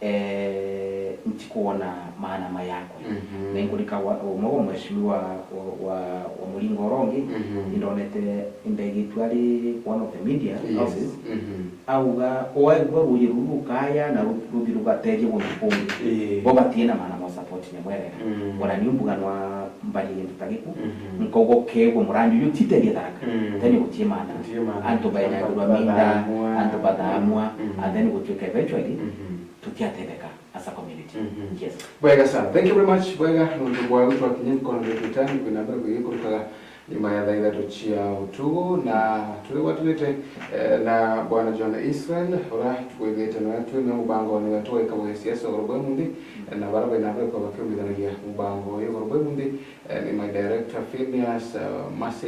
eh, ntikuona maana ma yakwa. Mhm. Na inkurika wa, umwe wa mheshimiwa wa, wa, wa muringo uria ungi, Mhm. indonete imbegitwe ari one of the media Yes. houses. Mhm. Auga, "Waigua ruuji ruru rukaya na ru-, ruthi rugatethie guntu kungi." Ii. Bo batina maana ma support nyamwerera. Mm. Ona niu mbuga nwa mbari gintu ta giku, Mhm. nkauga ukegwa murandi uyu titethie Tharaka. Mm. Then gutie maana. Gutie maana. Antu baenyagirwa Antu minda, bathamwa. antu bathamwa, Mm. and then gutuika eventually Mhm. tutiatetheka as a community. Mhm. Yes. Bwega sana. Thank you very much. Bwega, nontu bwa gutwakinya nkono ndio tutani kwina mbere kwigikurukaga nyuma ya thaa ithatu cia utuku, na turi gwatanite, eh, na Bwana John Israel, ura twithite nawe twi na mubango ni wetu wa gikabu gia siasa ugoro bwa munthi, eh, na bara baina mbere kwa bakiumithanagia mubango uyu ugoro bwa munthi, eh, ni my director Phineas, eh, Masi,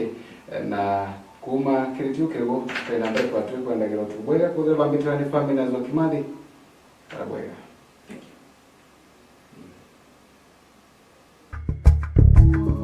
eh, na kuma kiritiu kirigu baina mbere kwa twi kwendagira utuku bwega kuthira bambitira ni Famina Nzoki Mathi. Bara bwega.